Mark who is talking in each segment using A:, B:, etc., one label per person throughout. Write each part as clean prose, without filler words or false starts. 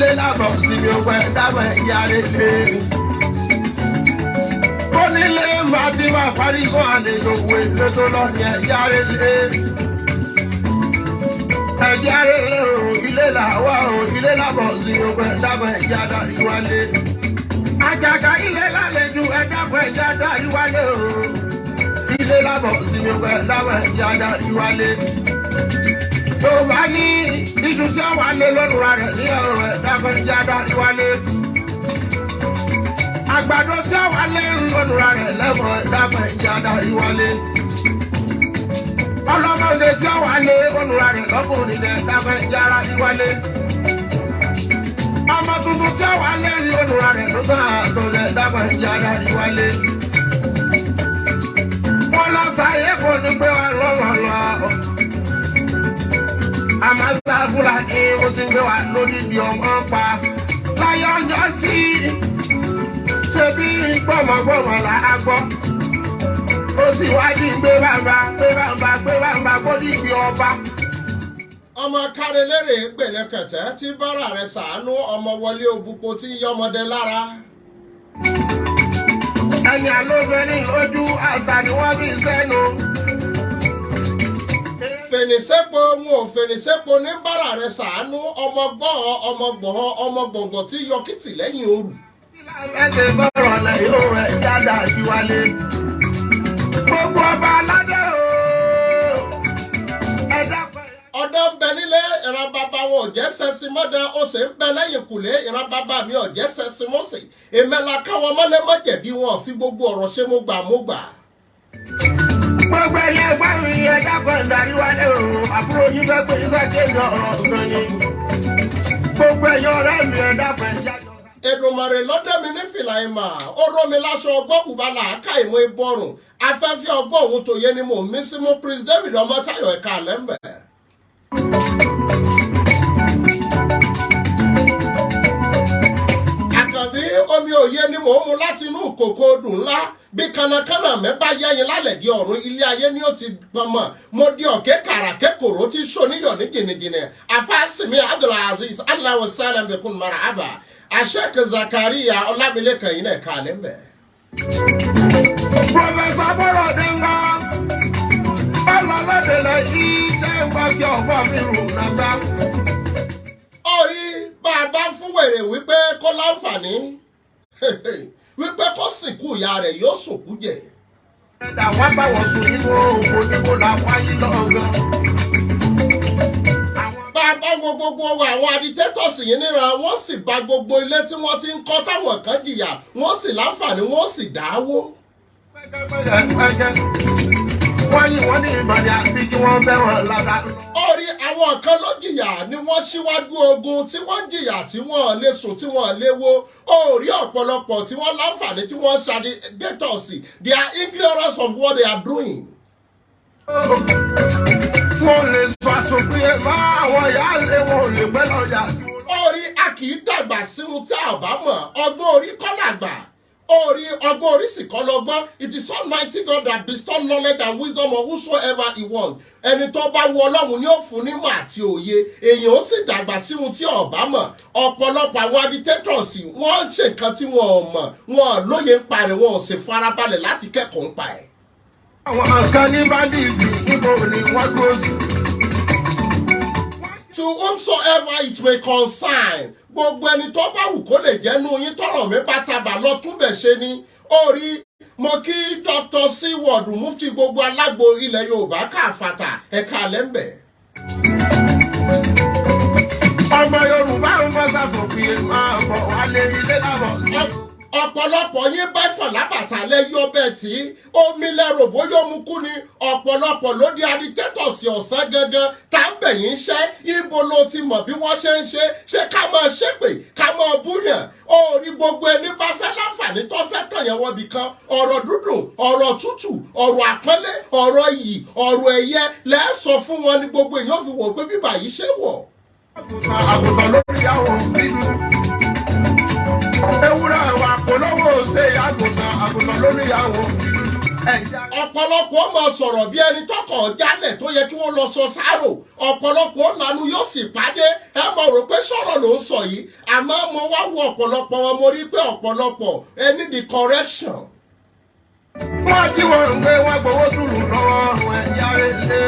A: Ilé làbọ̀ síbi ògbẹ́ dábọ̀ ẹ̀jẹ̀ arélé. Onílé máa ti máa parí kó àlejò òwe lótó lọ ní ẹ̀jẹ̀ arélé. Ẹ̀jẹ̀ arélé o, ilé làwa o, ilé làbọ̀ síbi ògbẹ́ dábọ̀ ẹ̀jẹ̀ adarí wálé. Àjàgà ilé lálejò ẹ̀dàpọ̀ ẹ̀jẹ̀ adarí wálé o. Ilé làbọ̀ síbi ògbẹ́ dábọ̀ ẹ̀jẹ̀ adarí wálé. Tó bá ní iṣu tí ó wà lé lọ́nùra rẹ̀ ní ọ̀rọ̀ ẹ̀dàpọ̀ ẹ̀jẹ̀ adarí wálé. Àgbàdo tí ó wà lé lọ́nùra rẹ̀ lẹ́mọ̀ ẹ̀dàpọ̀ ẹ̀jẹ̀ adarí wálé. Ọlọ́mọdé tí ó wà lé lọ́nùra rẹ̀ lọ́kùnrin ẹ̀dàpọ̀ ẹ̀jẹ̀ adarí wálé. Ọmọ tuntun tí ó wà lé lọ́nùra rẹ̀ lọ́gbà tó ẹ̀dàpọ̀ ẹ̀jẹ̀ adarí wálé. Wọ́n lọ sáyé kò ní pé wà lọ́wọ́ lọ. Àmàlà Fúlàní ó ti gbé wa lórí bí ọmọ pa. Láyé ọjọ́ sí, ṣe bí gbọ́mọgbọ́mọ là á gbọ́. Ó sì wá di gbé bàbá gbé bàbá gbé bàbá kó di bí ọba.
B: Ọmọ kárelérè gbẹ̀lẹ́kẹ̀tẹ́ tí bára rẹ̀ sàánú, ọmọ wọlé òbúpo tí yọmọdé lára.
A: Ẹni àlóbìnrin lójú àgbà ni wọ́n fi sẹ́nu.
B: Fèrèsépò ń ò fèrèsépò ní bára rẹ̀ sàánú, ọmọ gbọ́ ọmọ gbọ́ ọmọ gbọ̀ngàn tí yọkìtì lẹ́yìn òrù.
A: Ẹsẹ̀ bọ̀rọ̀ lẹ̀ yóò rẹ̀ jáde àtiwálé. Gbogbo ọba aládé o. Ẹ dákun.
B: Ọ̀dọ́ ń bẹ nílé, ìran bàbá wọn ò jẹ́ sẹ́sìn mọ́dán. Ó sì ń bẹ lẹ́yìn kùlé, ìran bàbá mi ò jẹ́ sẹ́sìn mọ́sẹ̀. Èmẹ́la káwọn mọ́lẹ́mọ́jẹ̀bí wọn ò fi gbogbo ọ̀rọ̀ ṣe mo gbà mo gbà.
A: Gbogbo ẹ̀yẹ ẹgbẹ́ mi, ẹ dákun, ìdarí wálé o. Àbúrò yín fẹ́ pé yín sàkéjì ọ̀rọ̀ gan ni. Gbogbo ẹ̀yẹ ọ̀rẹ́ mi, ẹ dákun, ẹ jájọ.
B: Èdùmàrè lọ́dẹ̀ mi ní fìlà ìmà, ó rọ́ mi láṣọ ọgbọ́n, bùbá làákà ìmọ̀ ìbọrùn afẹ́fẹ́ ọgbọ́n òun tó yé ni mò ń mí sí mú. Prince David Ọmọ́táyọ̀, ẹ̀ka àlẹ́mbẹ̀. Àkànbí, omi òye ni mò ń mu láti inú ìkòkò odù ńlá. Bí kànnàkànnà mẹ́bà yẹ́yin lálẹ́ di ọ̀run, ilé ayé ni ó ti gbọmọ. Mo di ọ̀kẹ́ kàràkẹ́ kòró tí sóníyọ̀ ní jìnnìjìnnì. Afásìmí Abdulaziz, Allahu salam bikun marhaba. Ashek Zakaria Ọlámilékan yìí náà ká lẹ́mbẹ̀.
A: Professor Bọ́lá Dẹ́ngà, Bọ́lá lọ́dẹ̀lẹ̀ iṣẹ́ ìwádìí ọ̀pọ̀ mi rò nàgbà.
B: Orí bá a bá fún wèrè wípé kó láǹfààní wípé kó sìnkú ìyá rẹ̀, yóò sòkú jẹ.
A: Ẹ̀dá wá bá wọn sùn nínú òkò níbo làwọn ayé lọ́gán.
B: Bá a bá wo gbogbo àwọn agitators yìí níran, wọ́n sì bà gbogbo ilé tí wọ́n ti ń kọ́ táwọn kan jìyà, wọ́n sì láǹfààní, wọ́n sì dáwó.
A: Pẹ́kẹ́pẹ́kẹ́ wọ́n yìí wọ́n ní ìbọn ní àbí kí wọ́n bẹ́ wọn lára.
B: Orí àwọn kan ló jìyà ni wọ́n síwájú ogun tí wọ́n jìyà, tí wọ́n lè sùn, tí wọ́n lè wo. Orí ọ̀pọ̀lọpọ̀ tí wọ́n láǹfààní tí wọ́n ṣàdétọ̀sì, they are ignorant of what they are doing.
A: Wọ́n lè sọ àsopín mọ́ àwọn ìyá lé wọn ò lè pẹ́ lọ́jà.
B: Orí a kì í dàgbà síhun tí a bá mọ̀. Ọgbọ́n orí kọ́ làgbà, orí ọgbọ́n orí sì kọ́ lọ́gbọ́n. It is Almighty God that bestow knowledge and wisdom on whosoever he wants. Ẹni tó bá wù Ọlọ́run ni ó fún nímọ̀ àti òye. Èèyàn ó sì dàgbà síhun tí ọ̀bá mọ̀. Ọ̀pọ̀lọpọ̀ àwọn agitators, wọ́n ń ṣe nǹkan tí wọn ò mọ̀, wọn ò lóye ń pa rẹ̀, wọn ò sì farabalẹ̀ láti kẹ́kọ̀ọ́ ń pa ẹ̀.
A: Àwọn kan ní bandit, níbo ni wọ́n dúró sí?
B: To whomsoever it may concern, gbogbo ẹni tó bá wù kó lè jẹ́nu yín tọrọ mi bá tabà lọ túbẹ̀ ṣe ni. Orí mo kí Dr. Seward, mufti gbogbo alágbo ilẹ̀ Yorùbá káfàtà, ẹ̀ka lẹ́ńbẹ̀.
A: Ọmọ Yorùbá ń bọ́ sàfòpin máa bọ̀ wálé, ilé lábọ̀ sí.
B: Ọ̀pọ̀lọpọ̀ yín bá fàlábàtà lẹ́yọ́ bẹ́ẹ̀ tí omi lẹ́rò bóyá ó mu kú ni. Ọ̀pọ̀lọpọ̀ ló di agitators ọ̀sán gangan tá ń bẹ̀ yín ṣẹ́. Ibo ló ti mọ̀ bí wọ́n ṣe ń ṣe? Ṣé ká máa ṣépè, ká máa búyàn? Orí gbogbo ẹni bá fẹ́ láǹfààní tó fẹ́ tàn yẹn wọ́n bì kan, ọ̀rọ̀ dúdùn, ọ̀rọ̀ tútù, ọ̀rọ̀ àpọ́nlé, ọ̀rọ̀ iyì, ọ̀rọ̀ ẹ̀yẹ lẹ́ẹ̀sọ fún wọn ni gbogbo èèyàn fi wò pé bíbà yìí ṣe wọ̀.
A: Àgùntàn lórí àwọn òbí dúdú. Ewúrẹ́ wa kò lówó ṣe àgùntàn, àgùntàn lórí àwọn òbí dúdú. Ẹ̀já.
B: Ọ̀pọ̀lọpọ̀ ó máa sọ̀rọ̀ bí ẹni tọkọ̀ jálẹ̀ tó yẹ kí wọ́n lọ sọ sáárò. Ọ̀pọ̀lọpọ̀ ó lanu, yóò sì pàdé. Ẹ mọ̀ rò pé sọ̀rọ̀ ló ń sọ yìí, àmọ́ mo wá wo ọ̀pọ̀lọpọ̀ wọn, mo rí pé ọ̀pọ̀lọpọ̀ ẹ need the correction.
A: Wọ́n jí wọn gbé, wọ́n gbowó tùlù lọ́wọ́. Ẹ̀já rẹ̀ lé.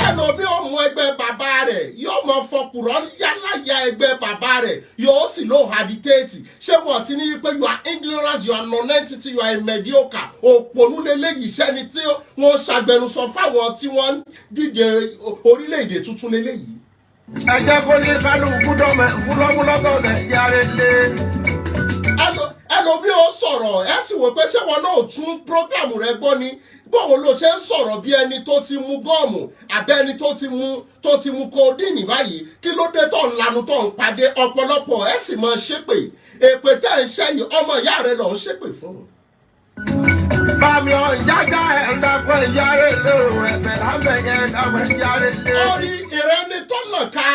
B: Ẹlòmí ò mú ẹgbẹ́ bàbá rẹ̀, yóò mọ fọkùrọ̀ yálàyà ẹgbẹ́ bàbá rẹ̀, yóò sì lóun agitate. Ṣé wọ́n ti ní pé you are ignorant, you are non-entity, you are a mediocre, òpònú lélẹ́yìí? Sẹ́ni tí wọ́n ṣàgbẹnusọ fáwọn tí wọ́n ń díje orílẹ̀-èdè tuntun lélẹ́yìí.
A: Ẹ jẹ́ kó ní kálukú dọ́mẹ̀ fúlọ́múlọ́gọ̀. Ẹ̀já rẹ̀ lé.
B: Ẹlòmí ò sọ̀rọ̀, ẹ sì wò pé ṣé wọn náà tún program rẹ gbọ́ ni? Báwo ló ṣe ń sọ̀rọ̀ bí ẹni tó ti mu gum àbẹ́, ẹni tó ti mu codeine báyìí? Kí ló dé tó ń lanu, tó ń padé? Ọ̀pọ̀lọpọ̀ ẹ sì máa ṣépè. Èpè tẹ́ ń ṣẹ́ yìí, ọmọ ìyá rẹ lọ ń ṣépè fún.
A: Bámi ọ̀jájá ẹ̀ dákun, ẹ̀já rẹ̀ lé o. Ẹ̀bẹ̀ lábẹ̀ yẹn, dákun, ẹ̀já rẹ̀ lé.
B: Orí ìrẹ́ni tó nàka,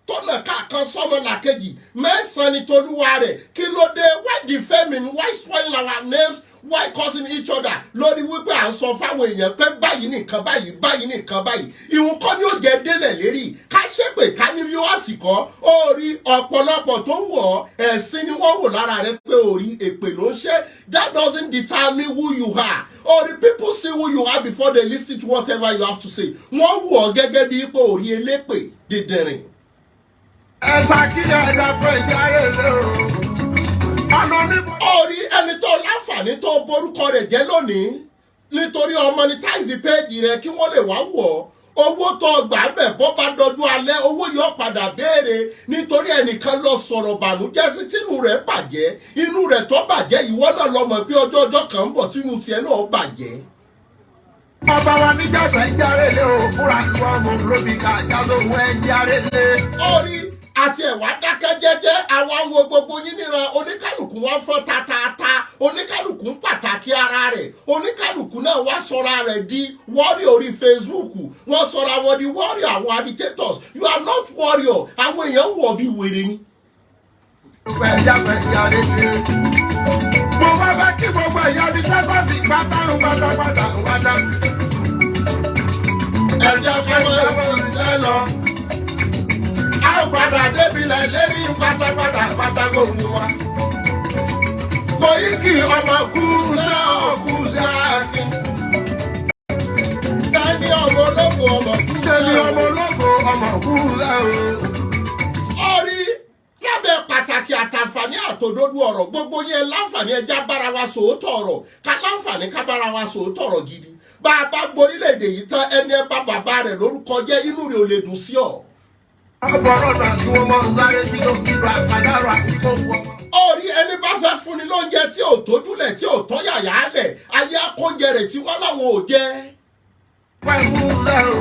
B: tó nàka kan sọ́mọ làkejì mẹ́sàn-án ni tolúwa rẹ̀. Kí ló dé? Why defaming? Why spoiling our names? Why cursing each other lórí wípé à ń sọ fáwọn èèyàn pé báyìí nìkan báyìí, báyìí nìkan báyìí? Ìhun kọ́ ni ó jẹ́ délẹ̀ lérí ká ṣépè, ká ní viewers kọ́. Ó rí ọ̀pọ̀lọpọ̀ tó wù ọ́, ẹ̀sìn ni wọ́n wò lára rẹ pé orí èpè ló ń ṣe. That doesn't determine who you are. Orí people see who you are before they listen to whatever you have to say. Wọ́n wù ọ́ gẹ́gẹ́ bí pé orí elépè dídìrín.
A: Ẹ̀sà kílẹ̀, ẹ̀dàpọ̀ ẹ̀já rẹ̀ lé o. Ọ̀nà níbo.
B: Orí ẹni tó láǹfààní tó borúkọ rẹ̀ jẹ́ lónìí nítorí o monetize page rẹ̀ kí wọ́n lè wá wọ̀ ọ́, owó tó gbà bẹ̀, bọ́ bá dọjú alẹ́, owó yóò padà béèrè, nítorí ẹnìkan lọ sọ̀rọ̀ bànújẹ́ sí, tínú rẹ̀ bàjẹ́. Inú rẹ̀ tó bàjẹ́, ìwọ náà lọ mọ̀ pé ọjọ́ ọjọ́ kan ń bọ̀ tínú tiẹ̀ náà bàjẹ́.
A: Ọba wa níjàsá, ẹ̀já rẹ̀ lé o. Fúnra ìlú ọmọ lóbi ká jásòwò, ẹ̀já rẹ̀ lé.
B: Orí àti ẹ̀wà dákẹ́ jẹ́jẹ́, àwa ń wo gbogbo yín níran. Oníkálukú wá fọ́n tatata, oníkálukú ń pàtàkì ara rẹ̀, oníkálukú náà wá sọra rẹ̀ di warrior orí Facebook. Wọ́n sọra wọn di warrior, àwọn agitators. You are not warrior. Àwọn èèyàn wọ̀ bí wèrè ni.
A: Ẹ̀já ẹ̀já rẹ̀ lé. Mo bá bá kí gbogbo ẹ̀yà ní sẹ́kọ̀sì pátá pátápátá wájà.
B: Ẹ jẹ́ kó máa ṣiṣẹ́ lọ,
A: A ó padà débi lẹ̀ lérí pátápátá pátá gbogbo wa. Koiki ọmọ kú sẹ́ ọkú sáàkì.
B: Tani ọmọ ológo, ọmọ kú?
A: Tẹ̀lé ọmọ ológo, ọmọ kú sẹ́ o.
B: Orí lábẹ́ pàtàkì àtàǹfààní àtòdodo ọ̀rọ̀, gbogbo yẹn láǹfààní, ẹja bára wa sòótọ́ ọ̀rọ̀, ká láǹfààní ká bára wa sòótọ́ ọ̀rọ̀ gidi. Bá a bá gborílẹ̀-èdè yìí tán, ẹni ẹ bá bàbá rẹ̀ lórúkọ jẹ́, inú rẹ̀ ò lè dùn sí ọ.
A: Ọ̀bọ̀rọ̀ náà tí wọ́n mọ̀ sáré sí ló kí ló àpàdárò àti gbogbo ọmọ.
B: Orí ẹni bá fẹ́ fúnni lóúnjẹ tí ò tójúlẹ̀, tí ò tọ́ yàyà lẹ̀, ayé akóúnjẹ rẹ̀ tí wọ́n láwọn ò jẹ.
A: Pẹ̀lú sẹ́ o.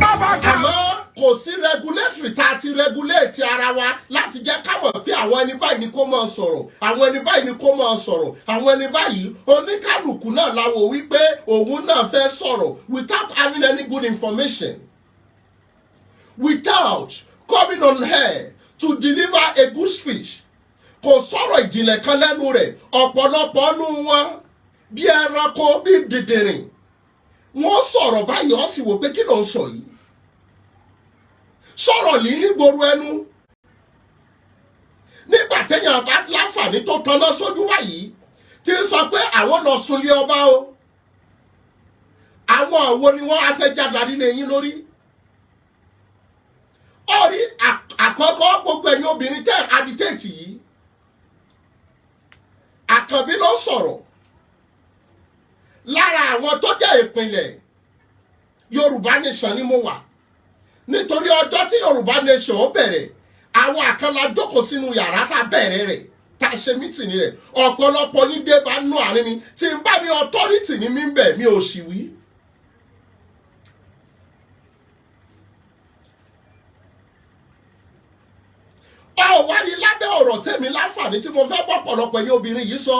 A: Bàbá kan.
B: Àmọ́ kò sí regulatory tá a ti regulate ara wa láti jẹ́ ká mọ̀ pé àwọn ẹni báyìí ni kó máa sọ̀rọ̀, àwọn ẹni báyìí ni kó máa sọ̀rọ̀, àwọn ẹni báyìí. Oníkálukú náà láwo wípé òun náà fẹ́ sọ̀rọ̀ without having any good information, without coming on air to deliver a good speech. Kò sọ̀rọ̀ ìjìnlẹ̀ kan lẹ́nu rẹ̀. Ọ̀pọ̀lọpọ̀ nú wọn bí ẹranko, bí dìndìnrìn, wọ́n sọ̀rọ̀ báyìí, ó sì wò pé kí ló ń sọ yìí, sọ̀rọ̀ ní nígboro ẹnu. Nígbà téèyàn bá láǹfààní tó tanná sójú báyìí, tí ń sọ pé àwọn lọ sunlé ọba o, àwọn àwo ni wọ́n á fẹ́ jáde nílé yín lórí. Orí àkọ́kọ́, gbogbo ẹ̀yin obìnrin tẹ́ agitate yìí, Àkànbí ló sọ̀rọ̀. Lára àwọn tó jẹ́ ìpìlẹ̀ Yorùbá Nation ni mo wà, nítorí ọjọ́ tí Yorùbá Nation ó bẹ̀rẹ̀, àwọn àkànlá jókòó sínú yàrá tá a bẹ̀rẹ̀ rẹ̀, tá a ṣe meeting rẹ̀. Ọ̀pọ̀lọpọ̀ yín dé bá nú àárín mi tí n bá ní authority ní mí bẹ̀, mi ò sì wí. Ọ wá ní lábẹ́ ọ̀rọ̀ tẹ̀mí láǹfààní tí mo fẹ́ bọ́ pọ̀lọpọ̀ yín obìnrin yìí sọ.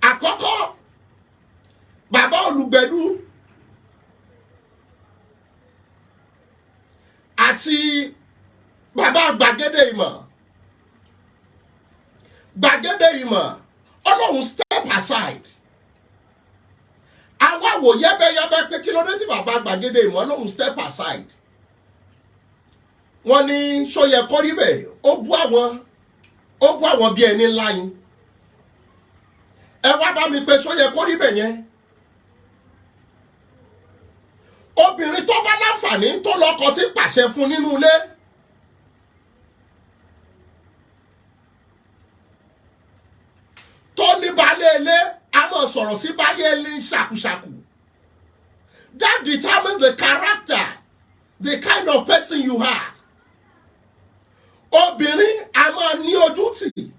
B: Àkọ́kọ́, bàbá olùgbẹ̀dú àti bàbá gbàgede ìmọ̀. Gbàgede Ìmọ̀ Ọlọ́run step aside. Àwa wò yẹ́bẹ́yẹ́bẹ́ pé kí ló dé tí bàbá Gbàgede Ìmọ̀ lóhun step aside. Wọ́n ní sóyẹ kó rí bẹ́ẹ̀, ó bú àwọn bí ẹni ńlá yín. Ẹ wá bá mi pé sóyẹ kó rí bẹ́ẹ̀ yẹn. Obìnrin tó bá láǹfààní tó lọ́kọ tí pàṣẹ fún nínú ilé, tó ní baálé ilé a máa sọ̀rọ̀ sí baálé ilé ṣàkúṣàkù. That determines the character, the kind of person you are. Obìnrin a máa ní ojú tì,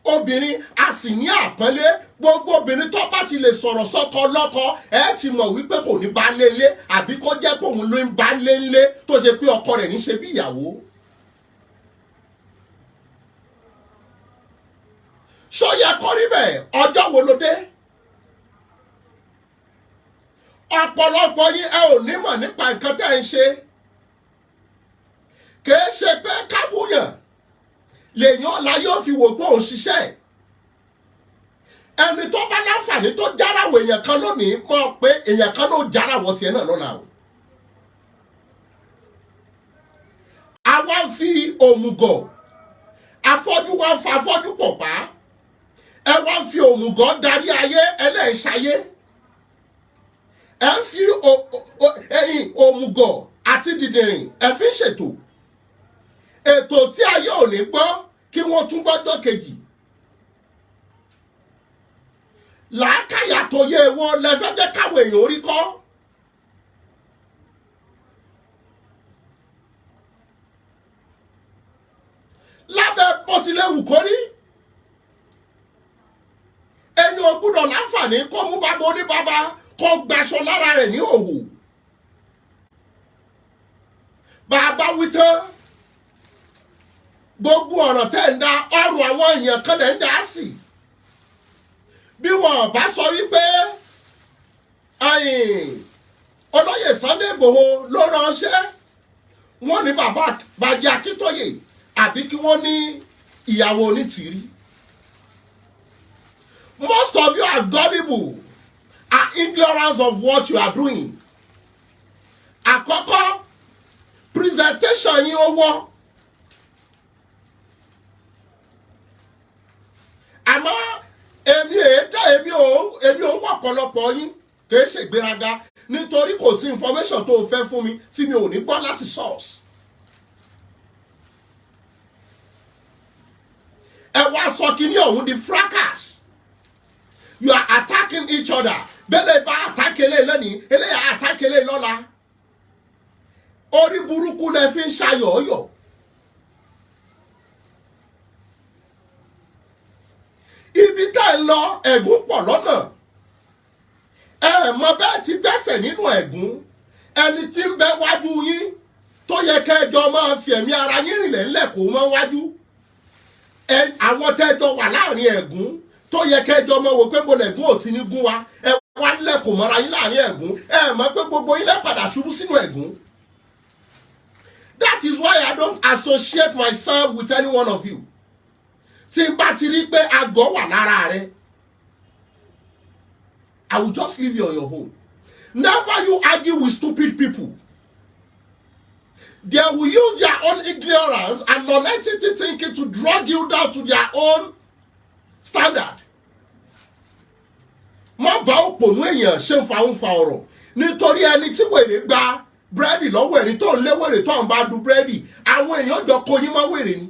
B: obìnrin a sì ní àpọ́nlé. Gbogbo obìnrin tó bá ti lè sọ̀rọ̀ sọ́kọ lọ́kọ, ẹ ti mọ̀ wípé kò ní bá lé lé, àbí kó jẹ́ pé òun ló ń bá lé lé, tó ṣe pé ọkọ rẹ̀ ní ṣe bí ìyàwó. Ṣó yẹ kó rí bẹ́ẹ̀? Ọjọ́ wo ló dé? Ọ̀pọ̀lọpọ̀ yín, ẹ ò nímọ̀ nípa nǹkan tẹ́ ń ṣe. Kìí ṣe pé kábúyàn lèèyàn la yóò fi wò pé òun ṣiṣẹ́. Ẹni tó bá láǹfààní tó járáwọ̀ èèyàn kan lónìí, mọ̀ pé èèyàn kan ló járáwọ̀ tiẹ̀ náà lọ́la o. Àwa ń fi òmùgọ̀ afọ́jú wa ń fa afọ́jú pọ̀ pa. Ẹ wá ń fi òmùgọ̀ darí ayé ẹlẹ́ṣayé. Ẹ ń fi ẹ̀yin òmùgọ̀ àti dìdìrìn, ẹ fi ń ṣètò ètò tí ayé ò ní gbọ́ kí wọ́n tún gbọ́jọ́ kejì. Làákàyà tó yẹ wo lẹ fẹ́ jẹ́ káwọn èèyàn orí kọ́. Lábẹ́ bó tilẹ̀ wù kó rí, ẹni ò gbúdọ̀ láǹfààní kó mú bàbá oníbàbá kó gbaṣọ lára rẹ̀ ní òwò. Bàbá wí tán, gbogbo ọ̀rọ̀ tẹ́ ń dá ọrùn àwọn èèyàn kan lẹ́ ń dá sí. Bí wọn bá sọ wípé olóyè Sunday Igboho ló ránṣẹ́, wọ́n ní bàbá Bánjí Akíntóyè, àbí kí wọ́n ní ìyàwó Onítìrí. Most of you are gullible are ignorant of what you are doing. Àkọ́kọ́, presentation yín ó wọ́. Àmọ́ èmi èédá èmi ò ń wọ̀ ọ̀pọ̀lọpọ̀ yín, kìí ṣègbéraga, nítorí kò sí information tó o fẹ́ fún mi tí mi ò ní gbọ́ láti source. Ẹ wá sọ kíní ọ̀hún di fracas. You are attacking each other. Bẹ́lẹ̀ bá attack eléyìí lónìí, eléyìí attack eléyìí lọ́la. Orí burúkú lẹ fi ń ṣayọ̀ọ́yọ̀. Ibi tá ẹ lọ, ẹ̀gún pọ̀ lọ́nà. Ẹ mọ bẹ́ẹ̀ ti gbẹ́sẹ̀ nínú ẹ̀gún. Ẹni tí ń bẹ wájú yín tó yẹ kẹjọ máa fi ẹ̀mí ara yín rìnlẹ̀ ńlẹ̀ kó mọ́ wájú. Àwọn tẹ́jọ wà láàrin ẹ̀gún tó yẹ kẹjọ máa wò pé mo lẹ̀gún ò ti ní gún wa, ẹ wá lẹ̀kùn mọ́ra yín láàrin ẹ̀gún. Ẹ mọ̀ pé gbogbo yín lẹ́ padà ṣubú sínú ẹ̀gún. That is why I don't associate myself with any one of you. Tí n bá ti rí pé àgọ́ wà lára rẹ, I will just leave you on your own. Never you argue with stupid people. They will use their own ignorance and non-entity thinking to drag you down to their own standard. Má bá òpònú èèyàn ṣe fa ń fa ọ̀rọ̀, nítorí ẹni tí wèrè gba búrẹ́dì lọ́wọ́ ẹni tó ń lé wèrè tó ń bá du búrẹ́dì, àwọn èèyàn jọ kó yín mọ́ wèrè ni.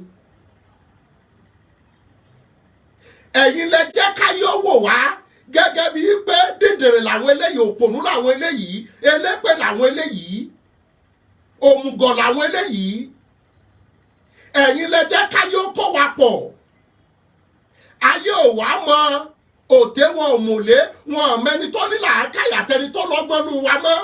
B: Ẹ̀yin lẹ jẹ́ káyé wò wá gẹ́gẹ́ bíi pé dídìrín làwọn eléyìí, òpònú làwọn eléyìí, elépè làwọn eléyìí, òmùgọ̀ làwọn eléyìí. Ẹ̀yin lẹ jẹ́ káyé kó wa pọ̀. Ayé ò wá mọ òté wọn, ò mọ̀lé wọn, ò mẹni tó ní làákàyà tẹni tó lọ́gbọ́n nù wa mọ́.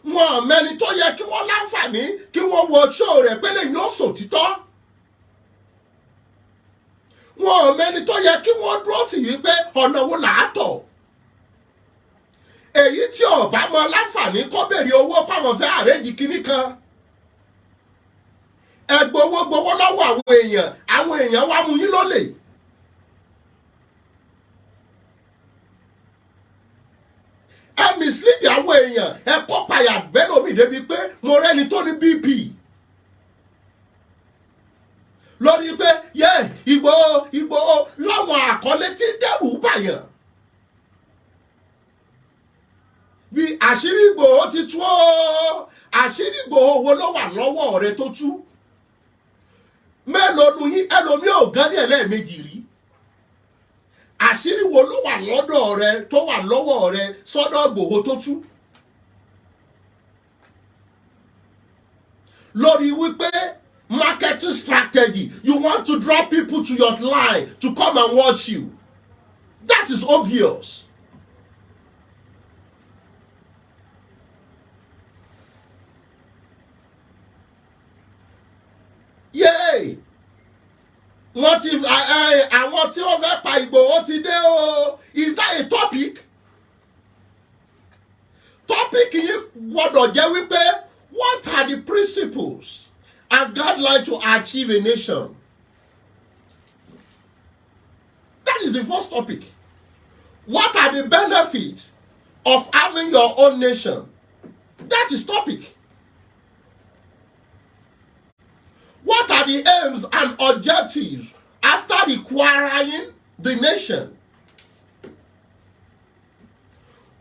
B: Wọn ò mẹni tó yẹ kí wọ́n láǹfààní kí wọ́n wo ṣó rẹ̀ pé lè ní òṣòtítọ́. Wọn ò mẹni tó yẹ kí wọ́n dúró tì yí pé ọ̀nà wo là á tọ̀. Èyí tí ò bá mọ láǹfààní kó béèrè owó páwọn fẹ́ arrange kinní kan. Ẹ gbowó gbowó lọ́wọ́ àwọn èèyàn, àwọn èèyàn wá mú yín lólè. Ẹ mislead àwọn èèyàn, ẹ kó payà bẹ́ẹ̀ lómi débi pé mo rẹ́ni tó ní BP lórí pé yẹ Ìgbòho, Ìgbòho, láwọn àkọlé tí dẹ́rù bàyàn bí àṣírí Ìgbòho ti tú ó. Àṣírí Ìgbòho wo ló wà lọ́wọ́ rẹ tó tú? Mélòó nu yín ẹlòmíì ò gán ní ẹlẹ́ẹ̀mejì rí? Àṣírí wo ló wà lọ́dọ̀ rẹ tó wà lọ́wọ́ rẹ sọ́dọ̀ Ìgbòho tó tú? Lórí wípé marketing strategy, you want to draw people to your line to come and watch you. That is obvious. Yay, wọ́n ti àwọn tí wọ́n fẹ́ pa Ìgbòho ti dé o. Is that a topic? Topic yìí gbọ́dọ̀ jẹ́ wípé, what are the principles and guidelines to achieve a nation? That is the first topic. What are the benefits of having your own nation? That is topic. What are the aims and objectives after requiring the nation?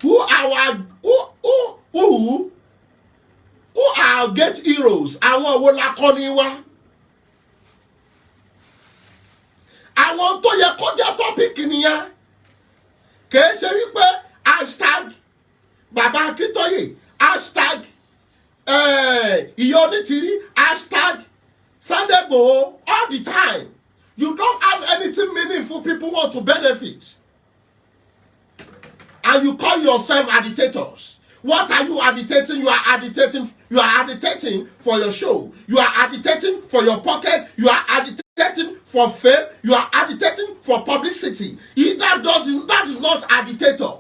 B: Who our who are our great heroes? Àwọn wo lakọni wa? Àwọn tó yẹ kó jẹ́ topic nìyẹn. Kìí ṣe wípé #BàbáAkíntóyè, #ÌyáOnítìrí, #SundayIgboho all the time. You don't have anything meaningful people want to benefit. And you call yourself agitators. What are you agitating? You are agitating. You are agitating for your show. You are agitating for your pocket. You are agitating for fame. You are agitating for publicity. If that doesn't, that is not agitator.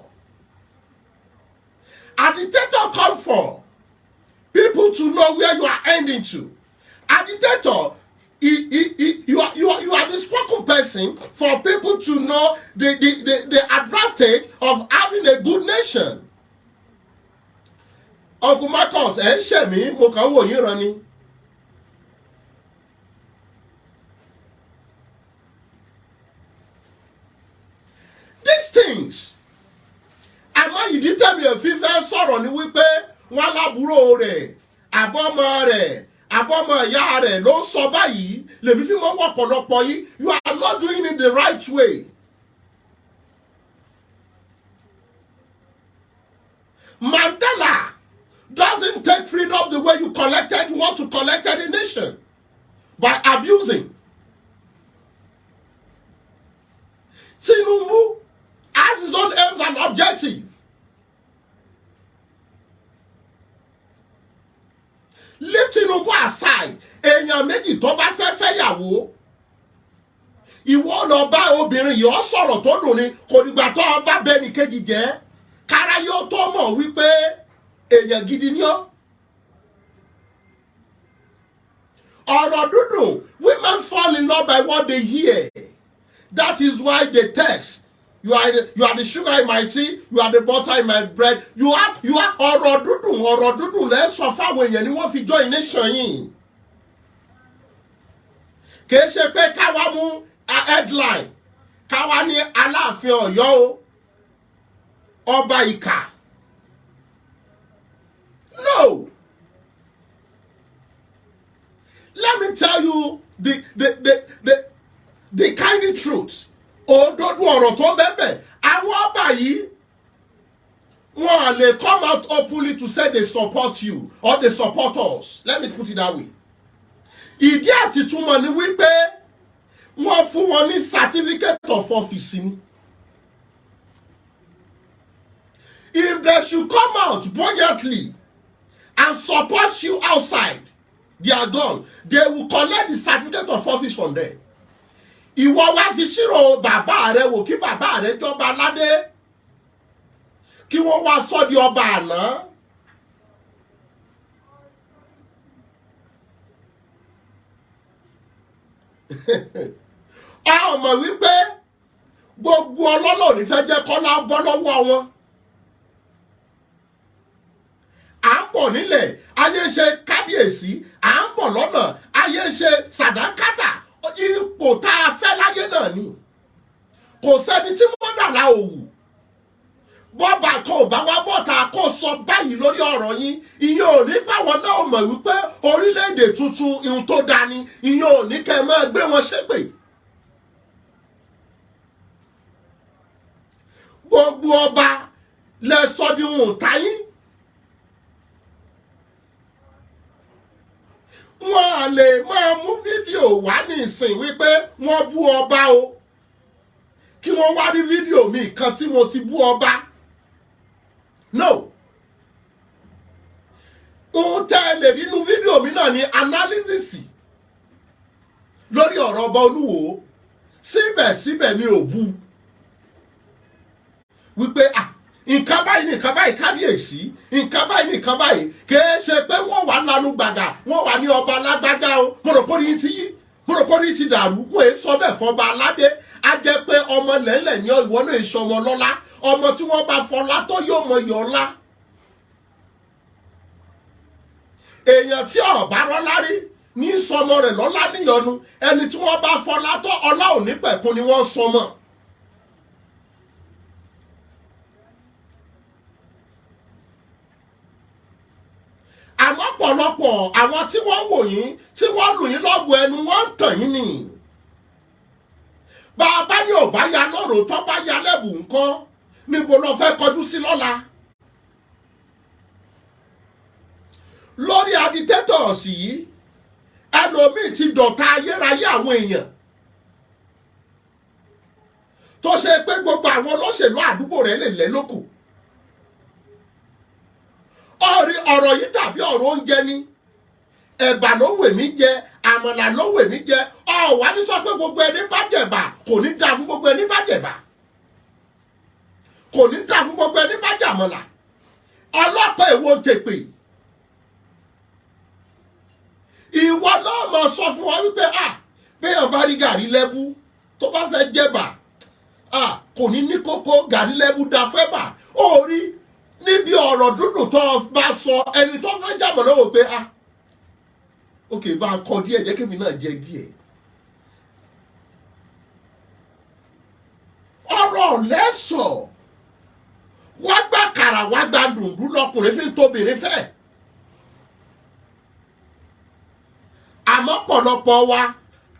B: Agitator come for people to know where you are ending to. Agitator, he, you are the spoken person for people to know the advantage of having a good nation. Uncle Marcus, ẹ ń ṣẹ̀ mí, mo kàn ń wò yín ran ni. These things, àmọ́ ìdí tẹ̀mí ò fi fẹ́ sọ̀rọ̀ ni wípé wọ́n lábúrò rẹ̀, àbọ́mọ rẹ̀, àbọ́mọ ìyá rẹ̀ ló ń sọ báyìí lèmi fi mọ́ wọ̀ ọ̀pọ̀lọpọ̀ yìí. You are not doing it the right way. Mandela doesn't take freedom the way you collected, you want to collect a nation by abusing. Tinubu has his own aims and objective. Leave Tinubu aside. Èèyàn méjì tó bá fẹ́ fẹ́yàwó. Ìwọ lọ bá obìnrin yìí, ó sọ̀rọ̀ tó dùn ni, kò dìgbà tó o bá bẹ ní kejì jẹ́. Kára yóò tó mọ̀ wípé èèyàn gidi ni ọ́. Ọ̀rọ̀ dúdùn, women fall in love by what they hear. That is why they text. You are the sugar in my tea, you are the butter in my bread. You are ọ̀rọ̀ dúdùn, ọ̀rọ̀ dúdùn lẹ́ sọ fáwọn èèyàn ni wọ́n fi join nation yìí. Kìí ṣe pé káwa mú headline, káwa ní Aláàfin Ọ̀yọ́ o, ọba ìkà. No. Let me tell you the kind of truth. Òdodo ọ̀rọ̀ tó bẹ́ẹ̀, àwọn ọba yìí, wọn lè come out openly to say they support you or they support us. Let me put it that way. Ìdí àti túmọ̀ ni wípé wọ́n fún wọn ní certificate of office ni. If they should come out buoyantly and support you outside, they are gone. They will collect the certificate of office from there. Ìwọ wá fi ṣírò bàbá rẹ wò, kí bàbá rẹ jọba aládé, kí wọ́n wá sọ di ọba àná. A mọ̀ wípé gbogbo ọlọ́lọ́ ò ní fẹ́ jẹ́ kọ́lá bọ́ lọ́wọ́ wọn. À ń bọ̀ nílẹ̀, ayé ń ṣe kábíyèsí, à ń bọ̀ lọ́nà, ayé ń ṣe sàdákátà. Ipò tá a fẹ́ láyé náà ni. Kò sẹ́ni tí mọ́dàlá òwú bọ́ba kan ò bá wá bọ́ta kó sọ báyìí lórí ọ̀rọ̀ yín. Ìyẹn ò ní báwọn náà mọ̀ wípé orílẹ̀-èdè tuntun ihun tó dání. Ìyẹn ò ní kẹ́ ẹ máa gbé wọn ṣépè. Gbogbo ọba lẹ sọ di wọn ò táyín. Wọn à lè máa mú fídíò wá ní ìsìn wípé wọ́n bú ọba o, kí wọ́n wá rí fídíò mi kan tí mo ti bú ọba. No, ohun tẹ́ ẹ lè rí inú fídíò mi náà ni analysis lórí ọ̀rọ̀ ọba Olúwo. Síbẹ̀síbẹ̀ mi ò bú wípé ah, nǹkan báyìí, nǹkan báyìí, kábíyèsí, nǹkan báyìí, nǹkan báyìí. Kìí ṣe pé wọ́n wà lánú gbàgà, wọ́n wà ní ọba alágbájá o. Mo rò pé orí ti yí, mo rò pé orí ti dàrú. Wọ́n èé sọ bẹ́ẹ̀ fọba aládé. Á jẹ́ pé ọmọ lẹ́lẹ̀ ní ìwọ náà, èso ọmọ lọ́lá. Ọmọ tí wọ́n bá fọlá tó yóò mọ iyọ̀ ọlá. Èèyàn tí ọ̀bá rọ́lá rí ní sọmọ rẹ̀ lọ́lá níyọnu. Ẹni tí wọ́n bá fọlá tó, ọlá òní pẹ̀kun ni wọ́n sọmọ. Àmọ́ pọ̀lọpọ̀ àwọn tí wọ́n wò yín, tí wọ́n lù yín lọ́gùn ẹnu, wọ́n ń tàn yín nì. Bàbá ní ò bá ya lọ́rùn, tó bá ya lẹ́bùn ńkọ́? Níbo lọ fẹ́ kọjú sí lọ́la? Lórí agitators yìí, ẹlòmíì ti dọ̀tá ayérayé àwọn èèyàn, tó ṣe pé gbogbo àwọn olóṣèlú àdúgbò rẹ̀ lè lẹ́ lóko. Ọ̀rí ọ̀rọ̀ yìí dàbí ọ̀rọ̀ oúnjẹ ni. Ẹ̀bà ló wè mí jẹ, àmàlà ló wè mí jẹ. Ọ̀wá ní sọ pé gbogbo ẹni bá jẹ̀bà kò ní dáa fún gbogbo ẹni bá jẹ̀bà, kò ní dáa fún gbogbo ẹni bá jàmọ̀là. Ọlọ́pàá èwo tèpè? Ìwọ náà máa sọ fún wa wípé ah, béèyàn bá rí gàrí lẹ́bú tó bá fẹ́ jẹ̀bà, ah, kò ní ní kókó. Gàrí lẹ́bú da fẹ́ bà ó rí níbi ọ̀rọ̀ dúdùn tó bá sọ. Ẹni tó fẹ́ jàmọ̀ lọ́wọ́ pé ah, ok, bá a kọ díẹ̀, jẹ́ kémi náà jẹ díẹ̀. Ọ̀rọ̀ lẹ́sọ̀ wá gbà kàrà, wá gba dùndún lọkùnrin fi ń tóbìnrin fẹ́. Àmọ́ pọ̀lọpọ̀ wa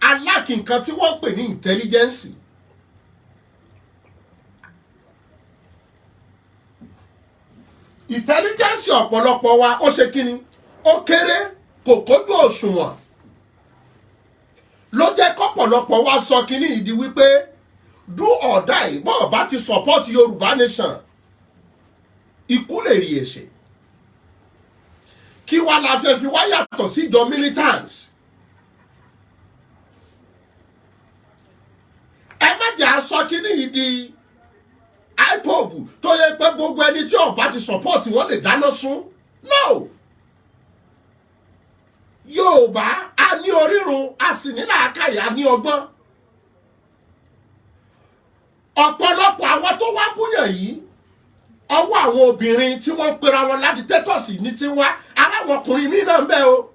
B: aláàkì nǹkan tí wọ́n ń pè ní intelligence. Intelligence ọ̀pọ̀lọpọ̀ wa, ó ṣe kíni, ó kéré, kò kójú òṣùwọ̀n. Ló jẹ́ kọ́pọ̀lọpọ̀ wa sọ kíní ìdí wípé do or die. Bọ́ọ̀ bá ti support Yorùbá nation, ikú lè rí èsè. Kí wá la fẹ́ fi wá yàtọ̀ sí ìjọ militant? Ẹ má jẹ́ aṣọ kíní ìdí IPOB tó yẹ pé gbogbo ẹni tí ó bá ti support wọn lè dáná sun. No, Yorùbá a ní orírun, a sì ní làákàyè, a ní ọgbọ́n. Ọ̀pọ̀lọpọ̀ àwọn tó wá búyàn yìí, ọwọ́ àwọn obìnrin tí wọ́n ń pera wọn l'agitators ní tí wá. Aláwọ̀ ọkùnrin mi náà ń bẹ o.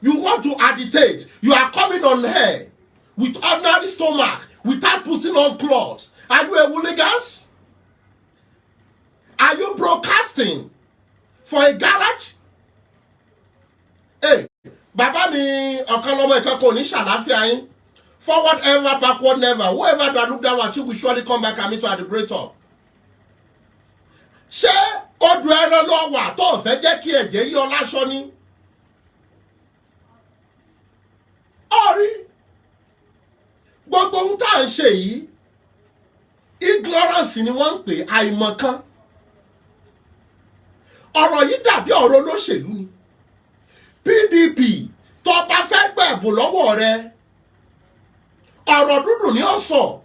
B: You want to agitate, you are coming on here with ordinary stomach, without putting on clothes. Are you a hooligans? Are you broadcasting for a garage? Hey, bàbá mi, ọ̀kan lọ́mọ ìkan kò ní ṣàlàáfíà yín. Forward ever, backward never. Whoever that look down at you will surely come back and meet you at the great top. Ṣé odò ẹran lọ wà tó ò fẹ́ jẹ́ kí ẹ̀jẹ̀ yí ọ láṣọ ni? Ọ̀rí gbogbo ohun tá à ń ṣe yìí, ignorance ni wọ́n ń pè, àìmọ̀kan. Ọ̀rọ̀ yìí dàbí ọ̀rọ̀ olóṣèlú ni. PDP tó bá fẹ́ gbẹ̀bùn lọ́wọ́ rẹ, ọ̀rọ̀ dúdùn ni ó sọ.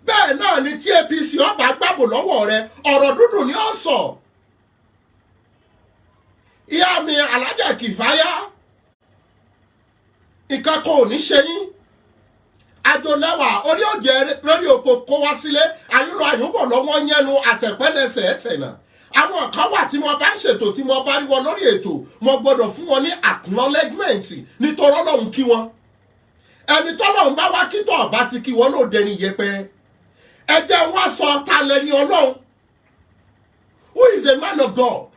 B: Bẹ́ẹ̀ náà ni tí APC ó bá gbàbùn lọ́wọ́ rẹ, ọ̀rọ̀ dúdùn ni ó sọ. Ìyá mi, Alájà Kìfáyà, ìkan kò ní ṣe yín. Àjòlẹ́wà orí òjẹ́ lórí oko kó wá sílé, àyúlọ àyúbọ̀ lọ́wọ́ yẹnu àtẹ̀pẹ́lẹsẹ̀ ẹ̀tẹ̀nà. Àwọn kan wà tí mo bá ń ṣètò, tí mo bá rí wọn lórí ètò, mo gbọ́dọ̀ fún wọn ní acknowledgement nítorí Ọlọ́run kí wọn. Ẹni tọ́lọ́run bá wá kí, tọ́ ọba ti kí wọn, ló dẹni yẹpẹrẹ. Ẹ jẹ́ wá sọ ta lẹni Ọlọ́run. Who is a man of God?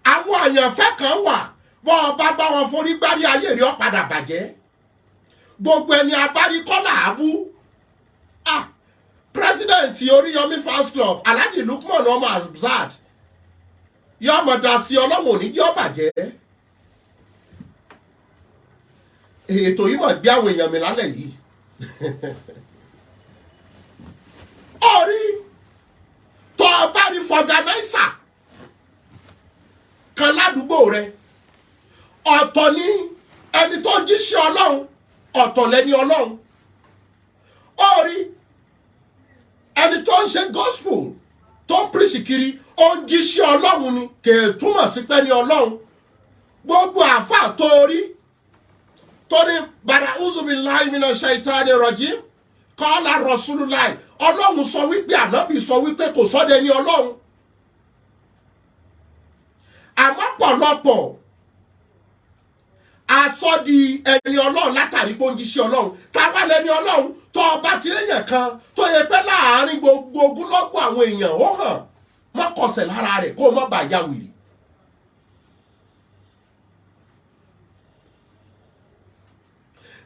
B: Àwọn àyànfẹ́ kan wà, bọ́ ọba bá wọn forí gbárí, ayé rí ọ padà bàjẹ́. Gbogbo ẹni abárí kọ́là àbú. Ah, President Oríyọmí fans club, Alhaji Lukman ọmọ Azat, yọmọ da sí, Ọlọ́run ò ní jẹ́ ó bàjẹ́. Ètò yìí mọ̀ gbé àwọn èèyàn mi lálẹ́ yìí. Orí tọ́ ọ bá rí vulcanizer kan ládùúgbò rẹ, ọ̀tọ̀ ni ẹni tó ń jíṣẹ́ Ọlọ́run, ọ̀tọ̀ lẹni Ọlọ́run. Orí ẹni tó ń ṣe gospel, tó ń preach kiri, ó ń jíṣẹ́ Ọlọ́run ni, kì í túmọ̀ sí pé ní Ọlọ́run. Gbogbo àáfàá tó rí tó ní bàrà uzubillahi minash shaitani rajim, qala rasulullah, Ọlọ́run sọ wípé, Ànábì sọ wípé, kò sọ́dẹ ní Ọlọ́run. Àmọ́ pọ̀lọpọ̀ asọ́ di ẹni Ọlọ́run látàrí pé ó ń jíṣẹ́ Ọlọ́run. Táwa lẹni Ọlọ́run? Tó ọba ti réyàn kan tó yẹ pé láàárín gbogbo ogúnlọ́gbọ̀ àwọn èèyàn, ó hàn, má kọsẹ̀ lára rẹ̀ kó o má bàa ya wìrì.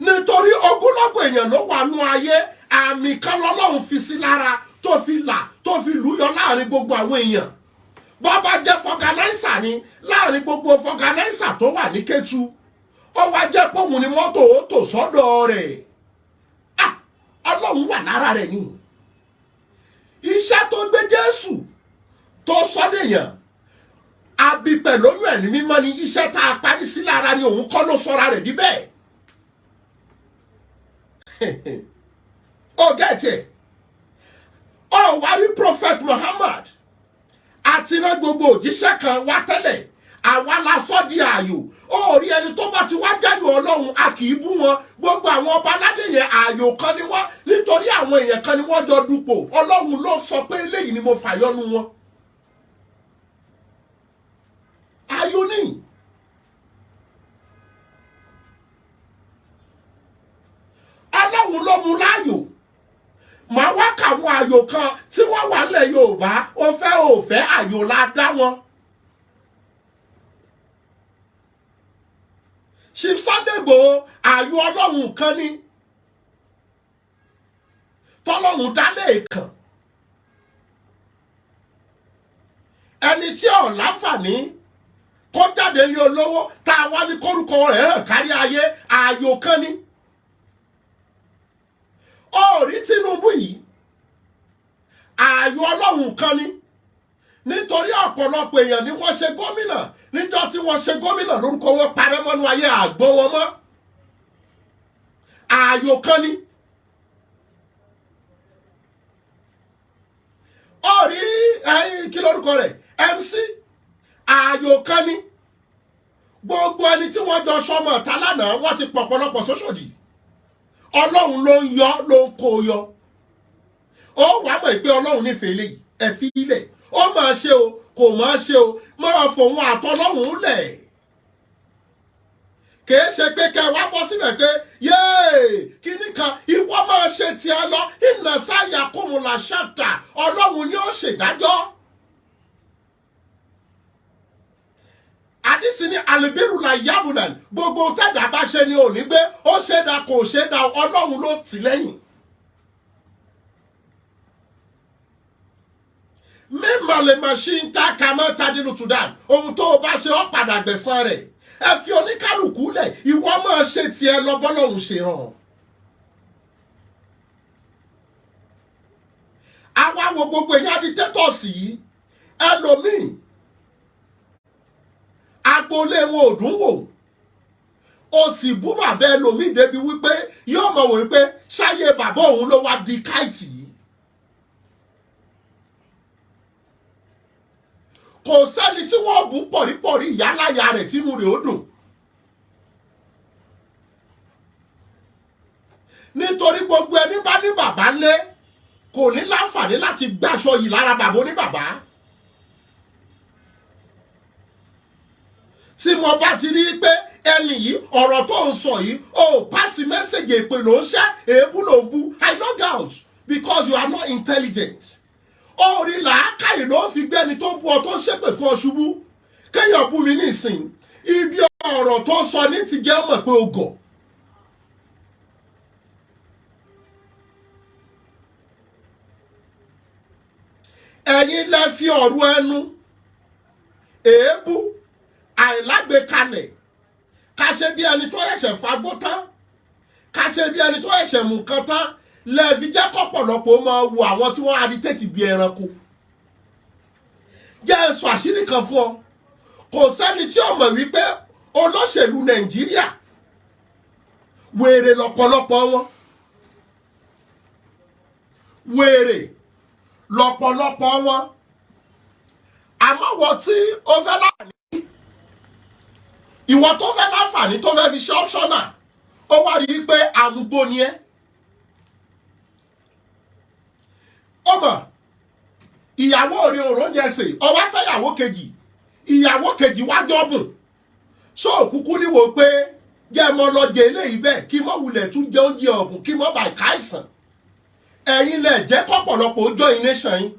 B: Nítorí ogúnlọ́gbọ̀ èèyàn ló wà nú ayé, àmì kan lọ́lọ́run fi sí lára tó fi là, tó fi lùyọ láàrin gbogbo àwọn èèyàn. Bọ́bá jẹ́ vulcanizer ni, láàrin gbogbo vulcanizer tó wà ní Kétu, ó wá jẹ́ pòun ni mọ́tò ó tò sọ́dọ̀ rẹ̀. Ah, Ọlọ́run wà lára rẹ̀ ni. Iṣẹ́ tó gbé Jésù tó sọ́dẹ̀yàn abipẹ̀ lóyún ẹ̀mí mímọ́ ni. Iṣẹ́ tá a parí sí lára ni, òun kọ́ ló sọ́ra rẹ̀ níbẹ̀. Ó gẹ̀ẹ́tì ẹ̀, ó wá rí Prophet Muhammad àti iná gbogbo òjíṣẹ́ kan wá tẹ́lẹ̀, àwa la sọ́ di ààyò. Ó rí ẹni tó bá ti wá jáde Ọlọ́run, a kì í bú wọn. Gbogbo àwọn ọba aládé yẹn, ààyò kan ni wọ́n, nítorí àwọn èèyàn kan ni wọ́n jọ dupò. Ọlọ́run ló sọ pé eléyìí ni mo fàyọnu wọn. Ààyò ní. Ọlọ́run ló mú láàyò. Màá wá kàwọn ààyò kan tí wọ́n wà nílẹ̀ Yorùbá. Ó fẹ́ ò fẹ́, ààyò la dá wọn. Chief Sunday Igboho, ààyò Ọlọ́run kan ní tọ́lọ́run dálé kàn. Ẹni tí ò láǹfààní kó jáde ní olówó tá a wá ní kórúkọ rẹ̀ hàn kárí ayé, ààyò kan ní. Ó rí Tinubu yìí, ààyò Ọlọ́run kan ní, nítorí ọ̀pọ̀lọpọ̀ èèyàn ni wọ́n ṣe gómìnà. Níjọ́ tí wọ́n ṣe gómìnà, lórúkọ wọn parẹ́ mọ́nú ayé, àgbọ̀ wọn mọ́. Ààyò kan ní. Ó rí ẹyin, kí lórúkọ rẹ̀, MC, ààyò kan ní. Gbogbo ẹni tí wọ́n jọ sọmọ ọ̀tá lánàá, wọ́n ti pọ̀pọ̀lọpọ̀ sóṣòdì. Ọlọ́run ló ń yọ, ló ń kó yọ. Ó wàá mọ̀ pé Ọlọ́run nífẹ̀ẹ́ eléyìí, ẹ fi ilẹ̀. Ó máa ṣe o, kò máa ṣe o, máa fòun àtọlọ́run lẹ̀. Kìí ṣe pé kẹ wá bọ́ síbẹ̀ pé yéè kíní kan. Ìwọ máa ṣe tiẹ̀ lọ. Ìnà sáyà kómùlà ṣàtà, Ọlọ́run ni ó ṣèdájọ́. Àdìsí ní alibirula yabunan. Gbogbo tẹ̀dá bá ṣe ni ò ní gbé, ó ṣe dá, kò ṣe dá, Ọlọ́run ló tì lẹ́yìn. Mímọ̀ lè máa ṣí ń ta kàmọ́ tadilu tudan. Ohun tó o bá ṣe, ọ́ padà gbẹ̀san rẹ̀. Ẹ fi oníkálukú lẹ̀. Ìwọ máa ṣe tiẹ̀ lọ bọ́lọ́hún ṣe ràn. Àwa wo gbogbo èèyàn agitators yìí, ẹlòmíì agboolé wọn ò dùn wò, ó sì bú bàbá ẹlòmíì débi wípé yóò mọ̀ wò wípé ṣáyé bàbá òun ló wá di káìtì yìí. Kò sẹ́ni tí wọ́n bú pọ̀rípọ̀rí ìyáláyà rẹ̀ tínú rẹ̀ ó dùn, nítorí gbogbo ẹni bá ní bàbá lé kò ní láǹfààní láti gbàṣọ yìí lára bàbá oníbàbá. Tí mo bá ti rí i pé ẹni yìí, ọ̀rọ̀ tó ń sọ yìí, ó pass message, èpè ló ń ṣẹ́, èébú ló ń bú, I log out because you are not intelligent. Orí làákàyè ló fi gbẹ́ni tó bú ọ, tó ń ṣépè fún ọ ṣubú. Kéèyàn bú mi nísìn, ibi ọ̀rọ̀ tó sọ ní ti jẹ́ mọ̀ pé o gọ̀. Ẹ̀yin lẹ fi ọ̀rọ̀ ẹnu, èébú, àìlágbèkalẹ̀, ká ṣe bí ẹni tó ẹ̀ṣẹ̀ fagbó tán, ká ṣe bí ẹni tó ẹ̀ṣẹ̀ mú nǹkan tán, lẹ fi jẹ́ kọ́pọ̀lọpọ̀ máa wo àwọn tí wọ́n agitate bí ẹranko. Jẹ́ ẹ sọ àṣírí kan fún ọ: kò sẹ́ni tí ó mọ̀ wípé olóṣèlú Nàìjíríà, wèrè lọ́pọ̀lọpọ̀ wọn, wèrè lọ́pọ̀lọpọ̀ wọn. Àmọ́ wọ́n tí ó fẹ́ láǹfààní, ìwọ tó fẹ́ láǹfààní, tó fẹ́ fi ṣe optional, ó wá rí i pé àmúgbó ni ẹ́. Ó mọ̀ ìyàwó rẹ̀ òróúnjẹ sè, ó wá fẹ́ ìyàwó kejì, ìyàwó kejì wá jọ́bùn ṣó òkúkú níwò pé jẹ́ mọ́ lọ jẹ eléyìí bẹ́ẹ̀, kí mọ́ wulẹ̀ tún jẹ oúnjẹ ọ̀bùn, kí mọ́ bàá káìsàn. Ẹ̀yin lẹ̀ jẹ́ kọ́pọ̀lọpọ̀ ó join nation yín.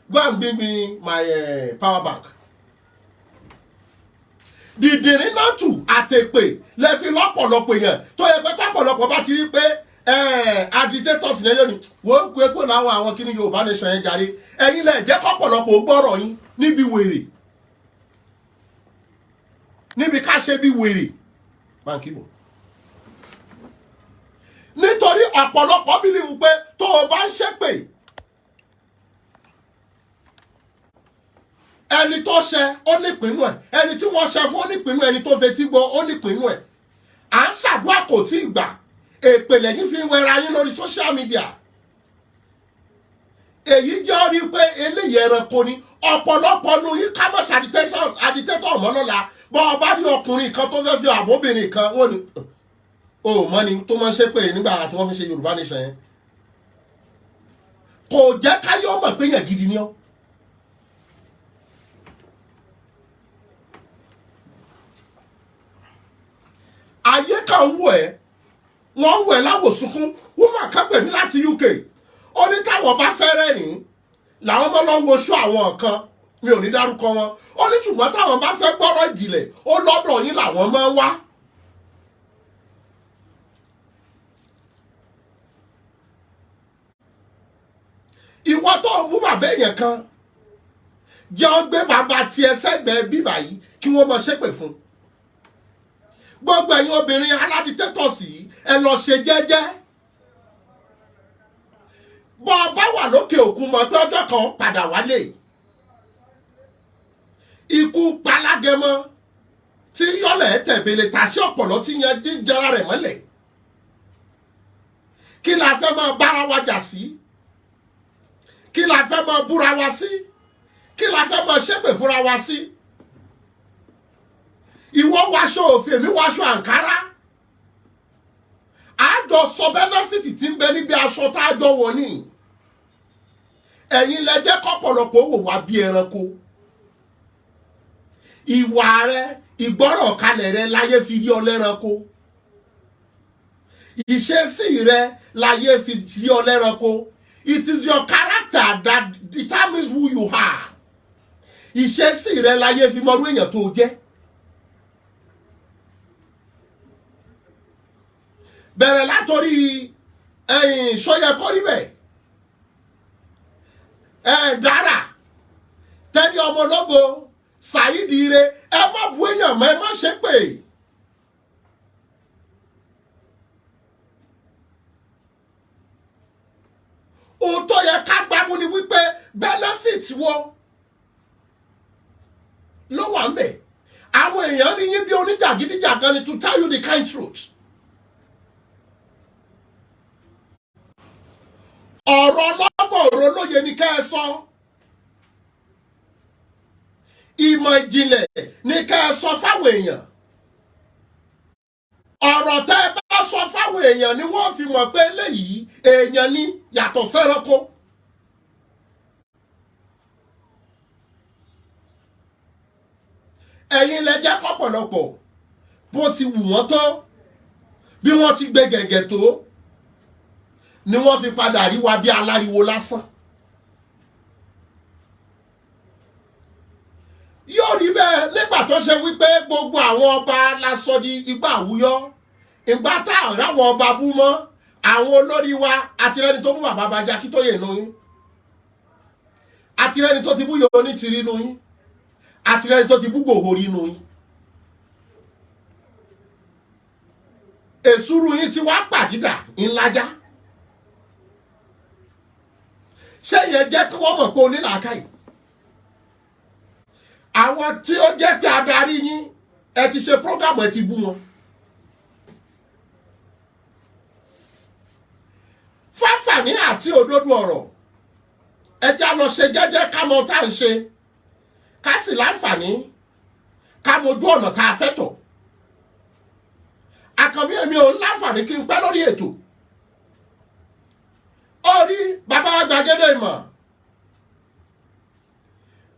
B: Go and bring me my power bank. Dìdìrín náà tù àtẹ̀pè lẹ fi lọ́pọ̀lọpọ̀ èèyàn tó yẹ pé tọ́pọ̀lọpọ̀ bá ti rí pé agitators ní ẹjọ́ ni wọ́n kú epo láwọn àwọn kíní Yorùbá nation yẹn jáde. Ẹ̀yin lẹ̀ jẹ́ kọ́pọ̀lọpọ̀ ó gbọ́rọ̀ yín níbi wèrè, níbi ká ṣe bí wèrè báńkì bò, nítorí ọ̀pọ̀lọpọ̀ believe pé tó o bá ń ṣépè, ẹni tó ṣe ó nípinnu ẹ, ẹni tí wọ́n ṣe fún ó nípinnu, ẹni tó fetí gbọ́ ó nípinnu ẹ. À ń ṣàdúrà kò tí ì gbà, èpè lẹ́yìn fi ń wẹra yín lórí social media. Èyí jẹ́ rí pé eléyìí ẹranko ni ọ̀pọ̀lọpọ̀ nu yín. Ká mọ̀ ṣe agitator mọ́ lọ́la. Bọ́ ọ bá rí ọkùnrin kan tó fẹ́ fi àbóbìnrin kan, wọ́n ní o mọ́ ni tó máa ń ṣépè nígbà tí wọ́n fi ṣe Yorùbá nation yẹn. Kò jẹ́ káyọ̀ mọ̀ pé yẹn gidi ni ọ́. Ayé kan wù ẹ́, wọ́n wù ẹ́ láwòsùnkún. Wọ́n máa ká pè mí láti UK, ó ní táwọn bá fẹ́ rẹ́rìn-ín làwọn mọ́ lọ́ wo ṣó àwọn kan, mi ò ní dárúkọ wọn. Ó ní ṣùgbọ́n táwọn bá fẹ́ gbọ́rọ̀ ìjìnlẹ̀, ó lọ́dọ̀ yín làwọn máa ń wá. Ìwọ tó ń mú bàbá èèyàn kan, jẹ́ ọ gbé bàbá tiẹ̀ sẹ́gbẹ̀ẹ́ bíbà yìí kí wọ́n máa ṣépè fún gbogbo ẹ̀yin obìnrin agitators yìí. Ẹ lọ ṣe jẹ́jẹ́. Bọ́ ọ bá wà lókè òkun, mọ̀ pé ọjọ́ kan padà wálé. Ikú palágẹmọ tí yọlẹ̀ tẹ̀bẹ̀lẹ̀ tà sí ọ̀pọ̀lọ́ tí yẹn jíjẹra rẹ̀ mọ́lẹ̀. Kí la fẹ́ máa bára wa jà sí? Kí la fẹ́ máa búra wa sí? Kí la fẹ́ máa ṣépè fúnra wa sí? Ìwọ wáṣọ òfin, èmi wáṣọ àǹkárá, àjọ sọ benefit tí ń bẹ níbi aṣọ tá a jọ wọ̀ ní. Ẹ̀yin lẹ jẹ́ kọ́pọ̀lọpọ̀ wò wá bí ẹranko. Ìwà rẹ, ìgbọ́rọ̀ kalẹ̀ rẹ láyé fi rí ọ lẹ́ranko. Ìṣesí rẹ láyé fi rí ọ lẹ́ranko. It is your character that determines who you are. Ìṣesí rẹ láyé fi mọrú èèyàn tó jẹ́. Bẹ̀rẹ̀ látọrí ẹ̀yìn sọ́yẹ kọ́rí bẹ̀ ẹ̀ dára tẹ́ni ọmọ ológo Saheed Ire. Ẹ má bu èèyàn mọ́, ẹ má ṣe pé. Ohun tó yẹ ká gbámú ni wípé benefit wo ló wà ń bẹ̀? Àwọn èèyàn rí yín bí oníjàgídíjàgan ni. To tell you the kind truth, ọ̀rọ̀ ọlọ́gbọ̀n ọ̀rọ̀ olóye ni kẹ́ ẹ sọ. Ìmọ̀ ìjìnlẹ̀ ní ká ẹ sọ fáwọn èèyàn. Ọ̀rọ̀ tẹ́ ẹ bá sọ fáwọn èèyàn ni wọ́n fi mọ̀ pé eléyìí èèyàn ni, yàtọ̀ sẹ́ranko. Ẹ̀yin lẹ jẹ́ kọ́pọ̀lọpọ̀ bó ti wù wọ́n tó, bí wọ́n ti gbé gẹ̀gẹ̀ tó, ni wọ́n fi padà rí wa bí aláriwo lásán. Yóò rí bẹ́ẹ̀ nígbà tó ṣe wípé gbogbo àwọn ọba la sọ di igbá àwúyọ́. Ìgbà tá a ráwọn ọba bú mọ́, àwọn olórí wa, àtirẹ́ni tó bú bàbá Bánjí Akíntóyè nù yín, àtirẹ́ni tó ti bú Yòó Onítìrí nù yín, àtirẹ́ni tó ti bú Gbòho rí nù yín. Èsúrú yín ti wá pàdídà ńlájá. Ṣé yẹn jẹ́ kí wọ́n mọ̀ pé onílàákàyè? Àwọn tí ó jẹ́ pé adarí yín, ẹ ti ṣe prógámù, ẹ ti bú wọn. Fáfàní àti òdodo ọ̀rọ̀, ẹ já lọ ṣe jẹ́jẹ́, ká mọ tá à ń ṣe, ká sì láǹfààní ká mojú ọ̀nà tá a fẹ́ tọ̀. Àkànbí, èmi ò láǹfààní kí n pẹ́ lórí ètò. Ó rí bàbá wa gbàgede ìmọ̀,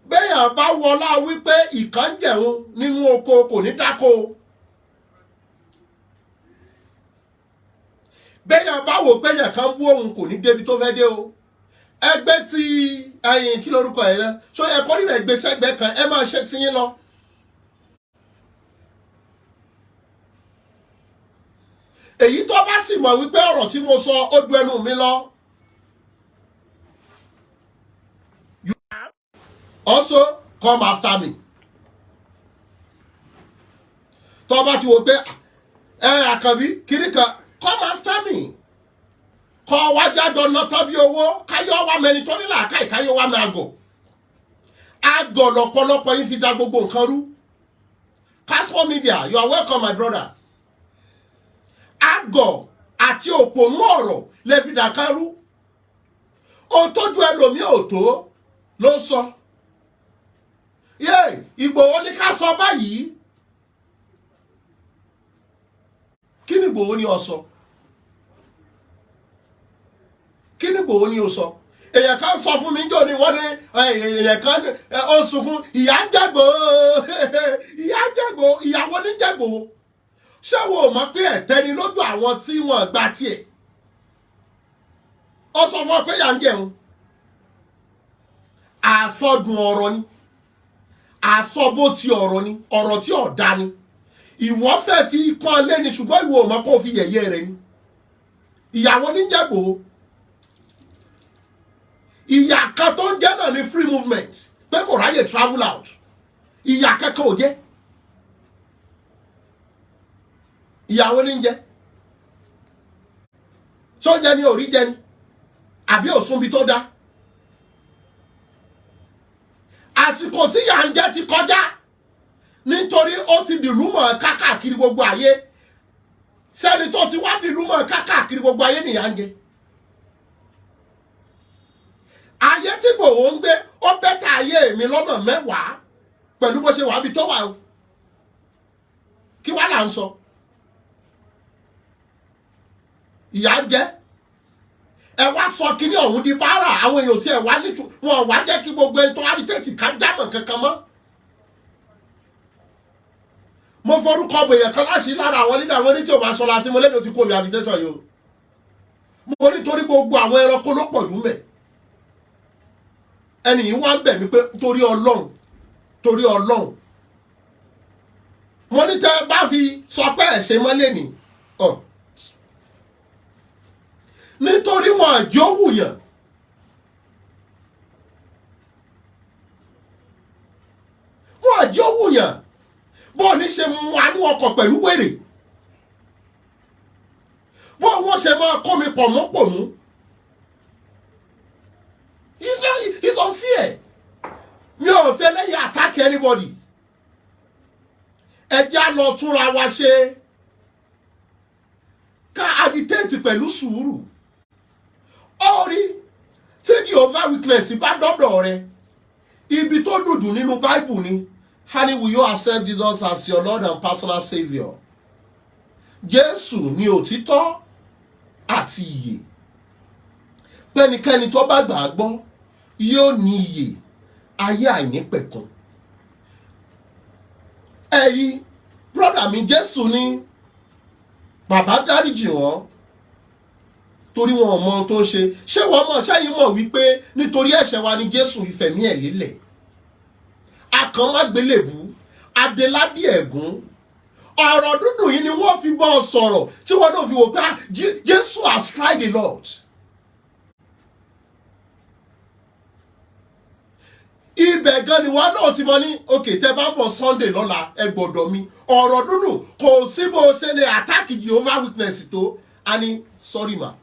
B: béèyàn bá wọlá wípé ìkan jẹun nínú oko kò ní dáko. Béèyàn bá wò pé èèyàn kan bú òun, kò ní débi tó fẹ́ dé o. Ẹgbẹ́ tí ẹyin, kí lórúkọ ẹ rẹ ṣó ẹ kọ́ nílẹ̀ gbé sẹ́gbẹ́ kan, ẹ máa ṣe tiyín lọ. Èyí tó bá sì mọ̀ wípé ọ̀rọ̀ tí mo sọ ó du ẹnu mi lọ, you also come after me. Tó bá ti wò pé ẹ Àkànbí kiri kan, come after me, kọ́ wá jáde ọ̀nà tán bí owó, káyọ̀ wá mẹni tó nílà káì, káyọ̀ wá mẹ àgọ̀. Àgọ̀ lọ́pọ̀lọpọ̀ yín fi da gbogbo nǹkan rú. Caspo Media, you are welcome, my brother. Àgọ̀ àti òpònú ọ̀rọ̀ lè fi dà kan rú. Ohun tójú ẹlòmíì ò tó ló sọ yé. Ìgbòho ní ká sọ báyìí. Kí ni Ìgbòho ní ọ sọ? Kí ni Ìgbòho ní o sọ? Èèyàn kan sọ fún mi jò ní, wọ́n ní èèyàn kan ó ń sunkún, ìyá ń jẹ́gbó, ìyá ń jẹ́gbó. Ìyàwó ní jẹ́gbó. Ṣé wo mọ̀ pé ẹ̀tẹ́ ni lójú àwọn tí wọ́n gba tiẹ̀? Ó sọ fún ọ pé ìyá ń jẹun. Àsọdùn ọ̀rọ̀ ni, àsọbó ti ọ̀rọ̀ ni, ọ̀rọ̀ tí ọ̀dá ni. Ìwọ fẹ́ fi pọ́n lé ni, ṣùgbọ́n ìwọ ò mọ̀ kó o fi yẹ̀yẹ́ rẹ ni. Ìyàwó ní jẹ́gbó. Ìyà kan tó ń jẹ́ náà ni free movement, pé kò ráyè travel out. Ìyà kankan ò jẹ́. Ìyàwó ní jẹ́ tó jẹ́ ní orí jẹ́ ni àbí òsúnbi tó dá. Àsìkò tí ìyà ń jẹ ti kọjá, nítorí ó ti dìlú mọ̀ káàkiri gbogbo ayé. Sẹ́ni tó ti wá dìlú mọ̀ káàkiri gbogbo ayé nìyà ń jẹ. Ayé tí Ìgbòho ń gbé, ó better ayé mi lọ́nà 10 pẹ̀lú bó ṣe wà bí tó wà o. Kí wá là ń sọ? Ìyà ń jẹ. Ẹ wá sọ kíní ọ̀hún di báárà. Àwọn èèyàn tí ẹ wá ní wọn wá jẹ́ kí gbogbo ẹni tó wá ní tètè ká jámọ̀ kankan mọ́. Mo forúkọ bèèyàn kan láti lára àwọn nínú àwọn oníṣẹ́ òun aṣọ láti mo lẹ́nu ti kó mi agitator yìí o. Mo nítorí gbogbo àwọn ẹranko ló pọ̀ jù mẹ́. Ẹnì yìí wá ń bẹ̀ mí pé torí Ọlọ́run, torí Ọlọ́run. Mo ní tẹ́ bá fi sọ pé ẹ̀ ṣe mọ́lẹ̀ ní ọ̀, nítorí wọn àjọ wùyàn. Wọn àjọ wùyàn bó ní ṣe mú àánú ọkọ̀ pẹ̀lú wèrè, bó wọ́n ṣe máa kó mi pọ̀ mọ́ pònú. It's not, it's unfair. Mi ò fẹ́ lẹ́yìn attack anybody. Ẹ já lọ túnra wa ṣe, ká agitate pẹ̀lú sùúrù. Ó rí tí Jehovah Witness bá dọ́dọ̀ rẹ, Ibi tó dùn jù nínú Bible ni, honey, will you accept Jesus as your Lord and personal saviour? Jésù ni òtítọ́ àti ìyè, pẹ́nikẹ́ni tó bá gbà á gbọ́ yóò ní ìyè ayé àìnípẹ̀kun. Ẹ̀rí brother mi, Jésù ní, "Bàbá, dáríjì wọ́n, torí wọn ò mọ ohun tó ń ṣe." Ṣé wọ́n mọ̀? Ṣẹ́yìn mọ̀ wípé nítorí ẹ̀ṣẹ̀ wa ni Jésù fi fẹ̀mí ẹ̀ lélẹ̀? Akànmágbélébú adéládé ẹ̀gún, ọ̀rọ̀ dúdú yìí ni wọ́n fi bọ́ ọ sọ̀rọ̀ tí wọ́n náà fi wò pé, "Ah, Jésù has tried a lot." Ibẹ̀ gan ni wọ́n náà ti mọ ní òkè. Tẹ́ bá ń bọ̀ Sunday lọ́la, ẹ gbọ́dọ̀ mi ọ̀rọ̀ dúdú. Kò sí bó ṣe lè attack Jehovah Witness tó a ní, "Sorry ma,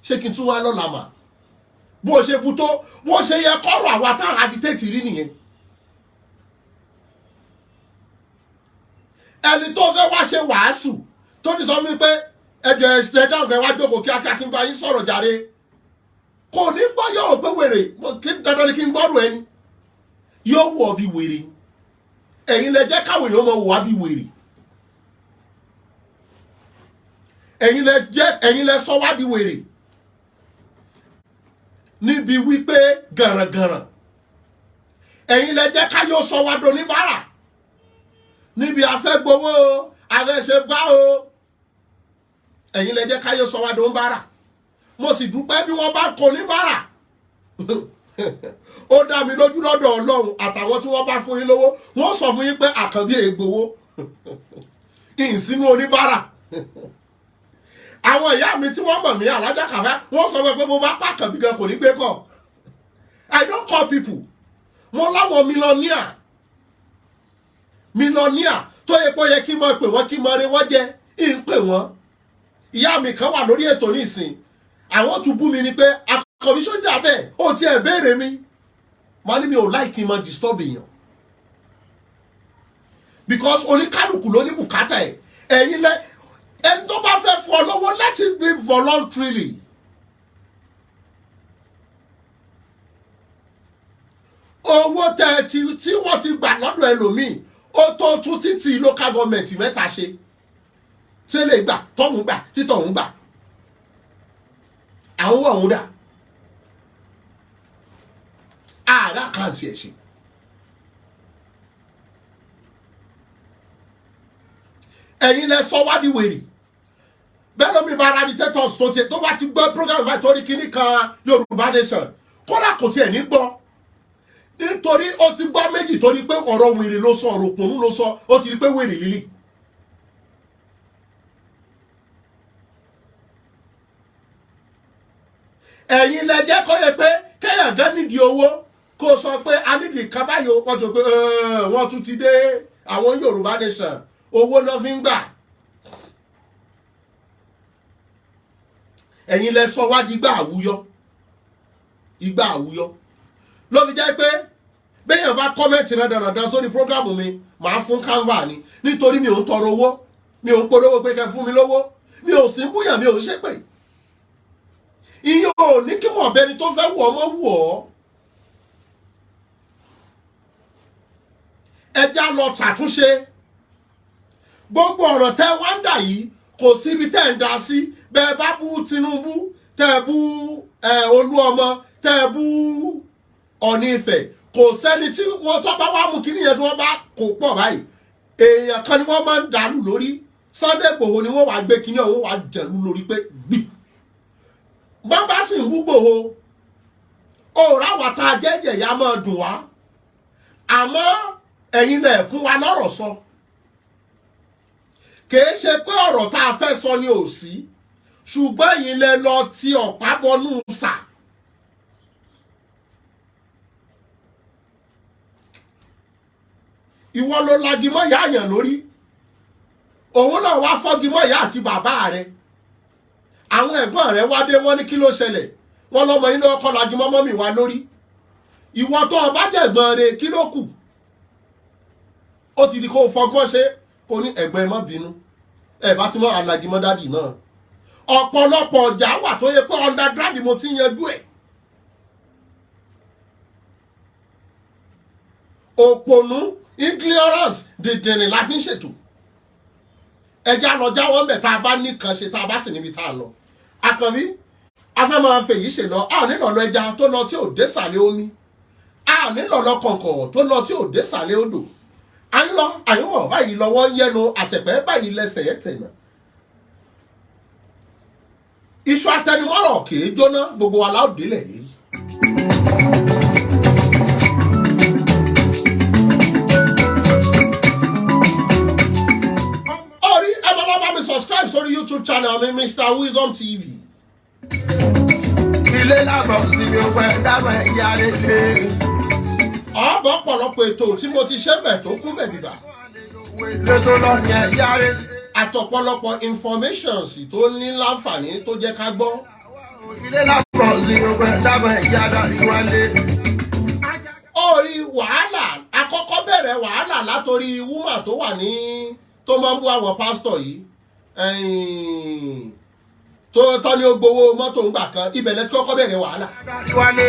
B: ṣé kí n tún wá lọ́la mà?" Bó ṣe bu tó, bó ṣe yẹ kọ́rọ̀ àwa táwọn agitate rí nìyẹn. Ẹni tó fẹ́ wá ṣe wàásù tó ní sọ wípé ẹjọ ẹsẹ̀ dáhùn, kẹ́ wá jókòó kíákíá kí n bá yín sọ̀rọ̀ jàre, kò ní gbọ́. Yóò pé wèrè kí dandan ni kí n gbọ́rù ẹni yóò wọ̀ bí wèrè. Ẹ̀yin lẹ jẹ́ káwọn èèyàn mọ̀ wá bí wèrè. Ẹ̀yin lẹ jẹ́, ẹ̀yin lẹ sọ wá di wèrè níbi wípé gàràngàràn. Ẹ̀yin lẹ jẹ́ ká yóò sọ wá doníbàárà níbi afẹ́ gbowó o, afẹ́ ṣe gbá o. Ẹ̀yin lẹ jẹ́ ká yóò sọ wá doníbàárà. Mo sì dúpẹ́ bí wọ́n bá kọ oníbàárà. Ó dá mi lójú lọ́dọ̀ Ọlọ́run àtàwọn tí wọ́n bá fún yín lówó, wọ́n sọ fún yín pé Àkànbí ègbowó ìsínú oníbàárà. Àwọn ìyá mi tí wọ́n mọ̀ mí, Alájà Kàfá, wọ́n sọ pé mo bá pàkànbí gan kò ní gbé kọ̀. I don't call people. Mo láwọn millionaire, millionaire tó yẹ pé ó yẹ kí n máa pè wọ́n, kí n máa re wọ́n jẹ́ ń pè wọ́n. Ìyá mi kan wà lórí ètò nísìn, àwọn tún bú mi ni pé Àkànbí sójà bẹ́ẹ̀ ó tiẹ̀ béèrè mi. Màá ní mi ò láì kí n máa disturb èèyàn, because oníkálukú ló ní bùkátà ẹ̀. Ẹ̀yin lẹ ẹni tó bá fẹ́ fún ọ lọ́wọ́, let it be voluntarily. Owó tẹ ẹ ti tí wọ́n ti gbà lọ́dọ̀ ẹlòmíì, ó tó tún títí local government mẹ́ta ṣe, tí lè gbà tọ́hún gbà títọ̀hún gbà, àwọn ọ̀hún dà ààrẹ àkáǹtì ẹ̀ ṣe. Ẹ̀yin lẹ sọ wá di wèrè. Bẹ́ẹ̀ ló mi bá ra agitators tó tiẹ̀ tó bá ti gbọ́ program báyìí, torí kíní kan Yorùbá Nation, kódà kò tiẹ̀ ní gbọ́, nítorí ó ti gbọ́ méjì, torí pé ọ̀rọ̀ wèrè ló sọ, ọ̀rọ̀ òpònú ló sọ, ó ti rí pé wèrè lílì. Ẹ̀yin lẹ jẹ́ kó yẹ pé kéèyàn gan nídìí owó, kó sọ pé a nídìí kan báyìí, wọ́n tó pé wọ́n tún ti dé, àwọn Yorùbá Nation, owó náà fi ń gbà. Ẹ̀yin lẹ sọ wá di igbá àwúyọ́, igbá àwúyọ́ ló fi jẹ́ pé béèyàn bá comment dandandan sórí program mi, màá fún canva ni, nítorí mi ò ń tọrọ owó, mi ò ń polówó pé kẹ́ fún mi lówó, mi ò sí ń búyàn, mi ò ń ṣépè. Ìyẹn ò ní kí wọ́n bẹni tó fẹ́ wù ọmọ wù ọ́. Ẹ já lọ ṣàtúnṣe gbogbo ọ̀rọ̀ tẹ́ wá ń dà yìí. Kò síbi tẹ́ ń da sí. Bẹ́ẹ̀ bá bú Tinubu, tẹ́ bú Olúọmọ, tẹ́ bú Ọ̀ọ̀ni Ifẹ̀, kò sẹ́ni tí wọ́n tó bá wá mú kíní yẹn tí wọ́n bá kó pọ̀ báyìí. Èèyàn kan ni wọ́n máa ń dàlú lórí. Sunday Igboho ni wọ́n wá gbé kíní ọ̀hún wá jẹ̀lú lórí pé gbì bọ́n bá sì ń wú Igboho. Òòrùn àwa tá a jẹ́jẹ̀ ya máa dùn wá, àmọ́ ẹ̀yin lẹ̀ fún wa lọ́rọ̀ sọ. Kìí ṣe pé ọ̀rọ̀ tá a fẹ́ sọ ni ò sí, ṣùgbọ́n ẹ̀yin lẹ lọ ti ọ̀pá bọnú sà. Ìwọ ló lagi mọ́ ìyá àyàn lórí, òun náà wá fọ́gi mọ́ ìyá àti bàbá rẹ̀. Àwọn ẹ̀gbọ́n rẹ̀ wá dé, wọ́n ní kí ló ṣẹlẹ̀? Wọ́n lọ́mọ yín lọ́wọ́ kọ́ lagi mọ́ mọ́mì wa lórí. Ìwọ tó o bá jẹ̀gbọ́n rẹ̀, kí ló kù? Ó ti di kó o fọgbọ́n ṣe, kó ní ẹ̀gbọ́n ẹ má bínú, ẹ bá ti mọ́ alagi mọ́ dádì náà. Ọ̀pọ̀lọpọ̀ ọjà wà tó yẹ pé underground mo ti ń yanjú ẹ̀. Òpònú, ignorance, dìndìnrín la fi ń ṣètò. Ẹja lọ jáwọ́ ńbẹ̀ tá a bá nìkan ṣe, tá a bá sì níbi tá a lọ. Àkànbí, a fẹ́ máa fèyí ṣe lọ. A ò nílò lọ ẹja tó lọ tí ò dé sàlẹ̀ omi, a ò nílò lọ kọ̀ǹkọ̀ tó lọ tí ò dé sàlẹ̀ odò. À ń lọ àyùmọ̀ báyìí, lọ́wọ́ ń yẹnu àtẹ̀pẹ́ báyìí, lẹ́sẹ̀ ẹ̀ tẹ̀nà. Iṣu atẹnumọ́rọ̀ kì í jóná. Gbogbo wa la ó délẹ̀ lérí. Orí ẹ bá bá mi subscribe sórí YouTube channel mi, Mr Wisdom TV.
A: Ilé làbọ̀ sí mi ò pẹ́ dábọ̀ ẹ̀yà lélẹ̀.
B: Ọ̀bọ̀ ọ̀pọ̀lọpọ̀ ètò tí mo ti ṣe bẹ̀ tó kún bẹ̀ bíbà.
A: Ilé tó lọ ní ẹ̀yà lélẹ̀.
B: Àtọ̀pọ̀lọpọ̀ informations tó ní láǹfààní tó jẹ́ ká gbọ́.
A: Ilé làbọ̀ sí mi ò pẹ́ dábọ̀ ẹ̀yà wálé.
B: Orí wàhálà àkọ́kọ́ bẹ̀rẹ̀ wàhálà látòrí woman tó wà ní tó máa ń bú àwọn pásítọ̀ yìí, tó tọ́ ní ó gbowó mọ́tò ńgbà kan, ibẹ̀ lẹ́tí kọ́kọ́ bẹ̀rẹ̀ wàhálà.
A: Wálé.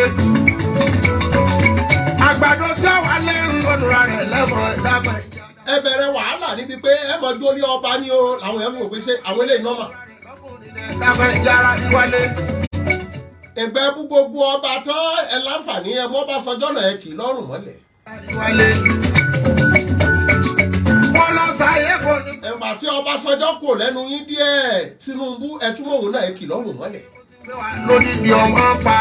A: Àgbàdo tí a wà lẹ́rù ọ̀nùra rẹ̀ lẹ́mọ̀ dábọ̀ ẹ̀yà.
B: Ẹ bẹ̀rẹ̀ wàhálà níbi pé ẹ mọ jórí ọba ní o, làwọn èèyàn fi wò pé ṣé àwọn eléyìí normal.
A: Dábọ̀ ẹ̀yà wálé.
B: Ẹgbẹ́ bú gbogbo ọba tán, ẹ láǹfààní ẹ mọ́ Ọbásanjọ́ náà, ẹ kì í lọ́rùn mọ́lẹ̀.
A: Wálé. Wọ́n lọ sáyé kò ní.
B: Ẹ̀gbà tí Ọbásanjọ́ kò lẹ́nu yín díẹ̀, Tinubu ẹtúmọ̀ òun náà, ẹ kì í lọ́rùn mọ́lẹ̀.
A: Lódìdí ọmọ pa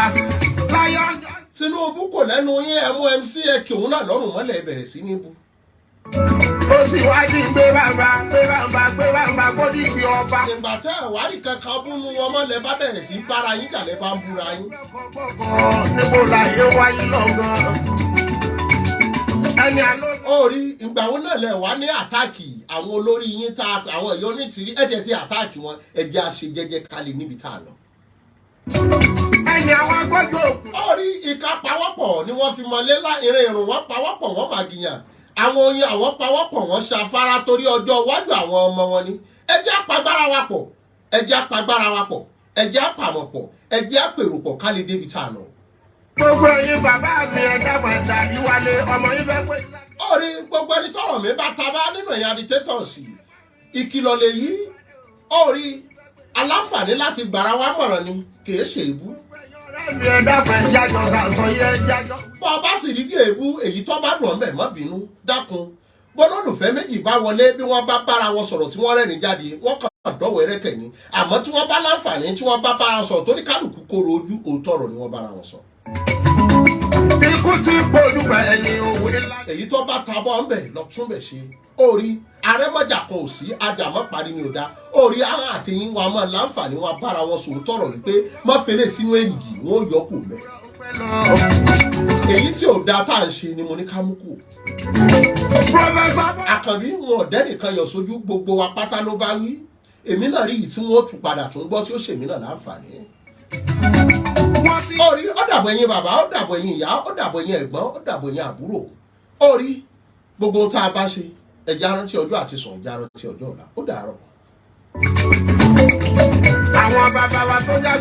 A: láyọ̀ ọjọ́.
B: Tinubu kò lẹ́nu yín, ẹ mú MC, ẹ kì òun náà lọ́rùn mọ́lẹ̀, ẹ bẹ̀rẹ̀ sí ní bú.
A: Ó sì wá di gbé bàbá gbé bàbá gbé bàbá kó dìbì ọba.
B: Ìgbà tẹ́ ẹ̀ wá rí kankan búnú wọn mọ́lẹ̀, bá bẹ̀rẹ̀ sí bára yín jà, lẹ́ bá ń búra yín.
A: Kọ̀ọ̀kan níbo láyé wáyé lọ́gán. Ẹni àlọ́.
B: Ó rí ìgbà wo náà lẹ wá ní attack àwọn olórí yín, tá àwọn èèyàn onítìrí ẹ̀ tẹ̀ tí attack wọn. Ẹ jẹ́ àṣẹ jẹ́jẹ́ kálí níbi tá a lọ.
A: Ẹni àwọn agbọ́jọ́ òkú.
B: Ó rí ìka pawọ́pọ̀ ni wọ́n fi mọlé lá ìrìn ìrùn wọn pawọ́pọ̀, wọ́n máa gìyàn àwọn oyin, àwọn pawọ́pọ̀, wọ́n ṣafárá torí ọjọ́ iwájú àwọn ọmọ wọn ni. Ẹ jẹ́ àpagbára wa pọ̀, ẹ jẹ́ àpagbára wa pọ̀, ẹ jẹ́ àpàmọ̀ pọ̀, ẹ jẹ́ àpèrò pọ̀ ká lè débi tá a lọ.
A: Gbogbo ẹ̀yin bàbá mi, ẹ dàgbà dàbí wálé ọmọ yín fẹ́ pé.
B: Ó rí gbogbo ẹni tọ́rọ̀ mi bá ta bá nínú ẹ̀yà agitators, ìkìlọ̀ lèyí. Ó rí aláǹfààní láti gbàrà wa mọ̀ràn ni, kì í ṣe ìbú.
A: Ọ̀rẹ́ mi, ẹ dàgbà jájọ sàṣọ yẹ jájọ.
B: Bọ́ ọ bá sì rí bí èébú, èyí tó bá dùn ọ́ mẹ́, má bínú, dákun. Bọ́lọ́lùfẹ́ méjì bá wọlé, bí wọ́n bá bára wọn sọ̀rọ̀ tí wọ́n rẹ́rìn jáde, wọ́n kàn dọ́wọ́ ẹrẹ́kẹ̀ ni. Àmọ́ tí wọ́n bá láǹfààní tí wọ́n bá bára sọ̀rọ̀ tó ní kálukú kóró ojú, òótọ́ ọ̀rọ̀ ni wọ́n bára wọn sọ.
A: Ikú ti polúwẹ̀ ẹni òwe ńlá.
B: Èyí tó bá tabọ́ ń bẹ̀ lọ tún bẹ̀ ṣe. Orí arẹ́mọ̀jà kan ò sí, ajàmọ́ parí ni ò dá. Orí àwọn àtẹ̀yìn wa mọ̀ láǹfààní wọn bára wọn sòótọ́ ọ̀rọ̀ wípé má fèrè sínú èrìgì, wọn ò yọ kù mẹ́. Èyí tí ò da tá à ń ṣe ni mo ní ká mú kù.
A: Professor.
B: Àkànbí, wọn ọ̀dẹ́ nìkan yọ̀ sójú, gbogbo wa pátá ló bá wí. Èmi náà rí èyí tí wọ́n tún padà tún gbọ́ tí ó ṣèmí náà láǹfààní.
A: Wọ́n ti.
B: Orí ó dàbọ̀ ẹ̀yin bàbá, ó dàbọ̀ ẹ̀yin ìyá, ó dàbọ̀ ẹ̀yin ẹ̀gbọ́n, ó dàbọ̀ ẹ̀yin àbúrò. Orí gbogbo ohun tá a bá ṣe, ẹ̀já rántí ọjọ́ àti sùn, ẹ̀já rántí ọjọ́ ọ̀la. Ó dàárọ̀.
A: Àwọn bàbá wa tó jágbá.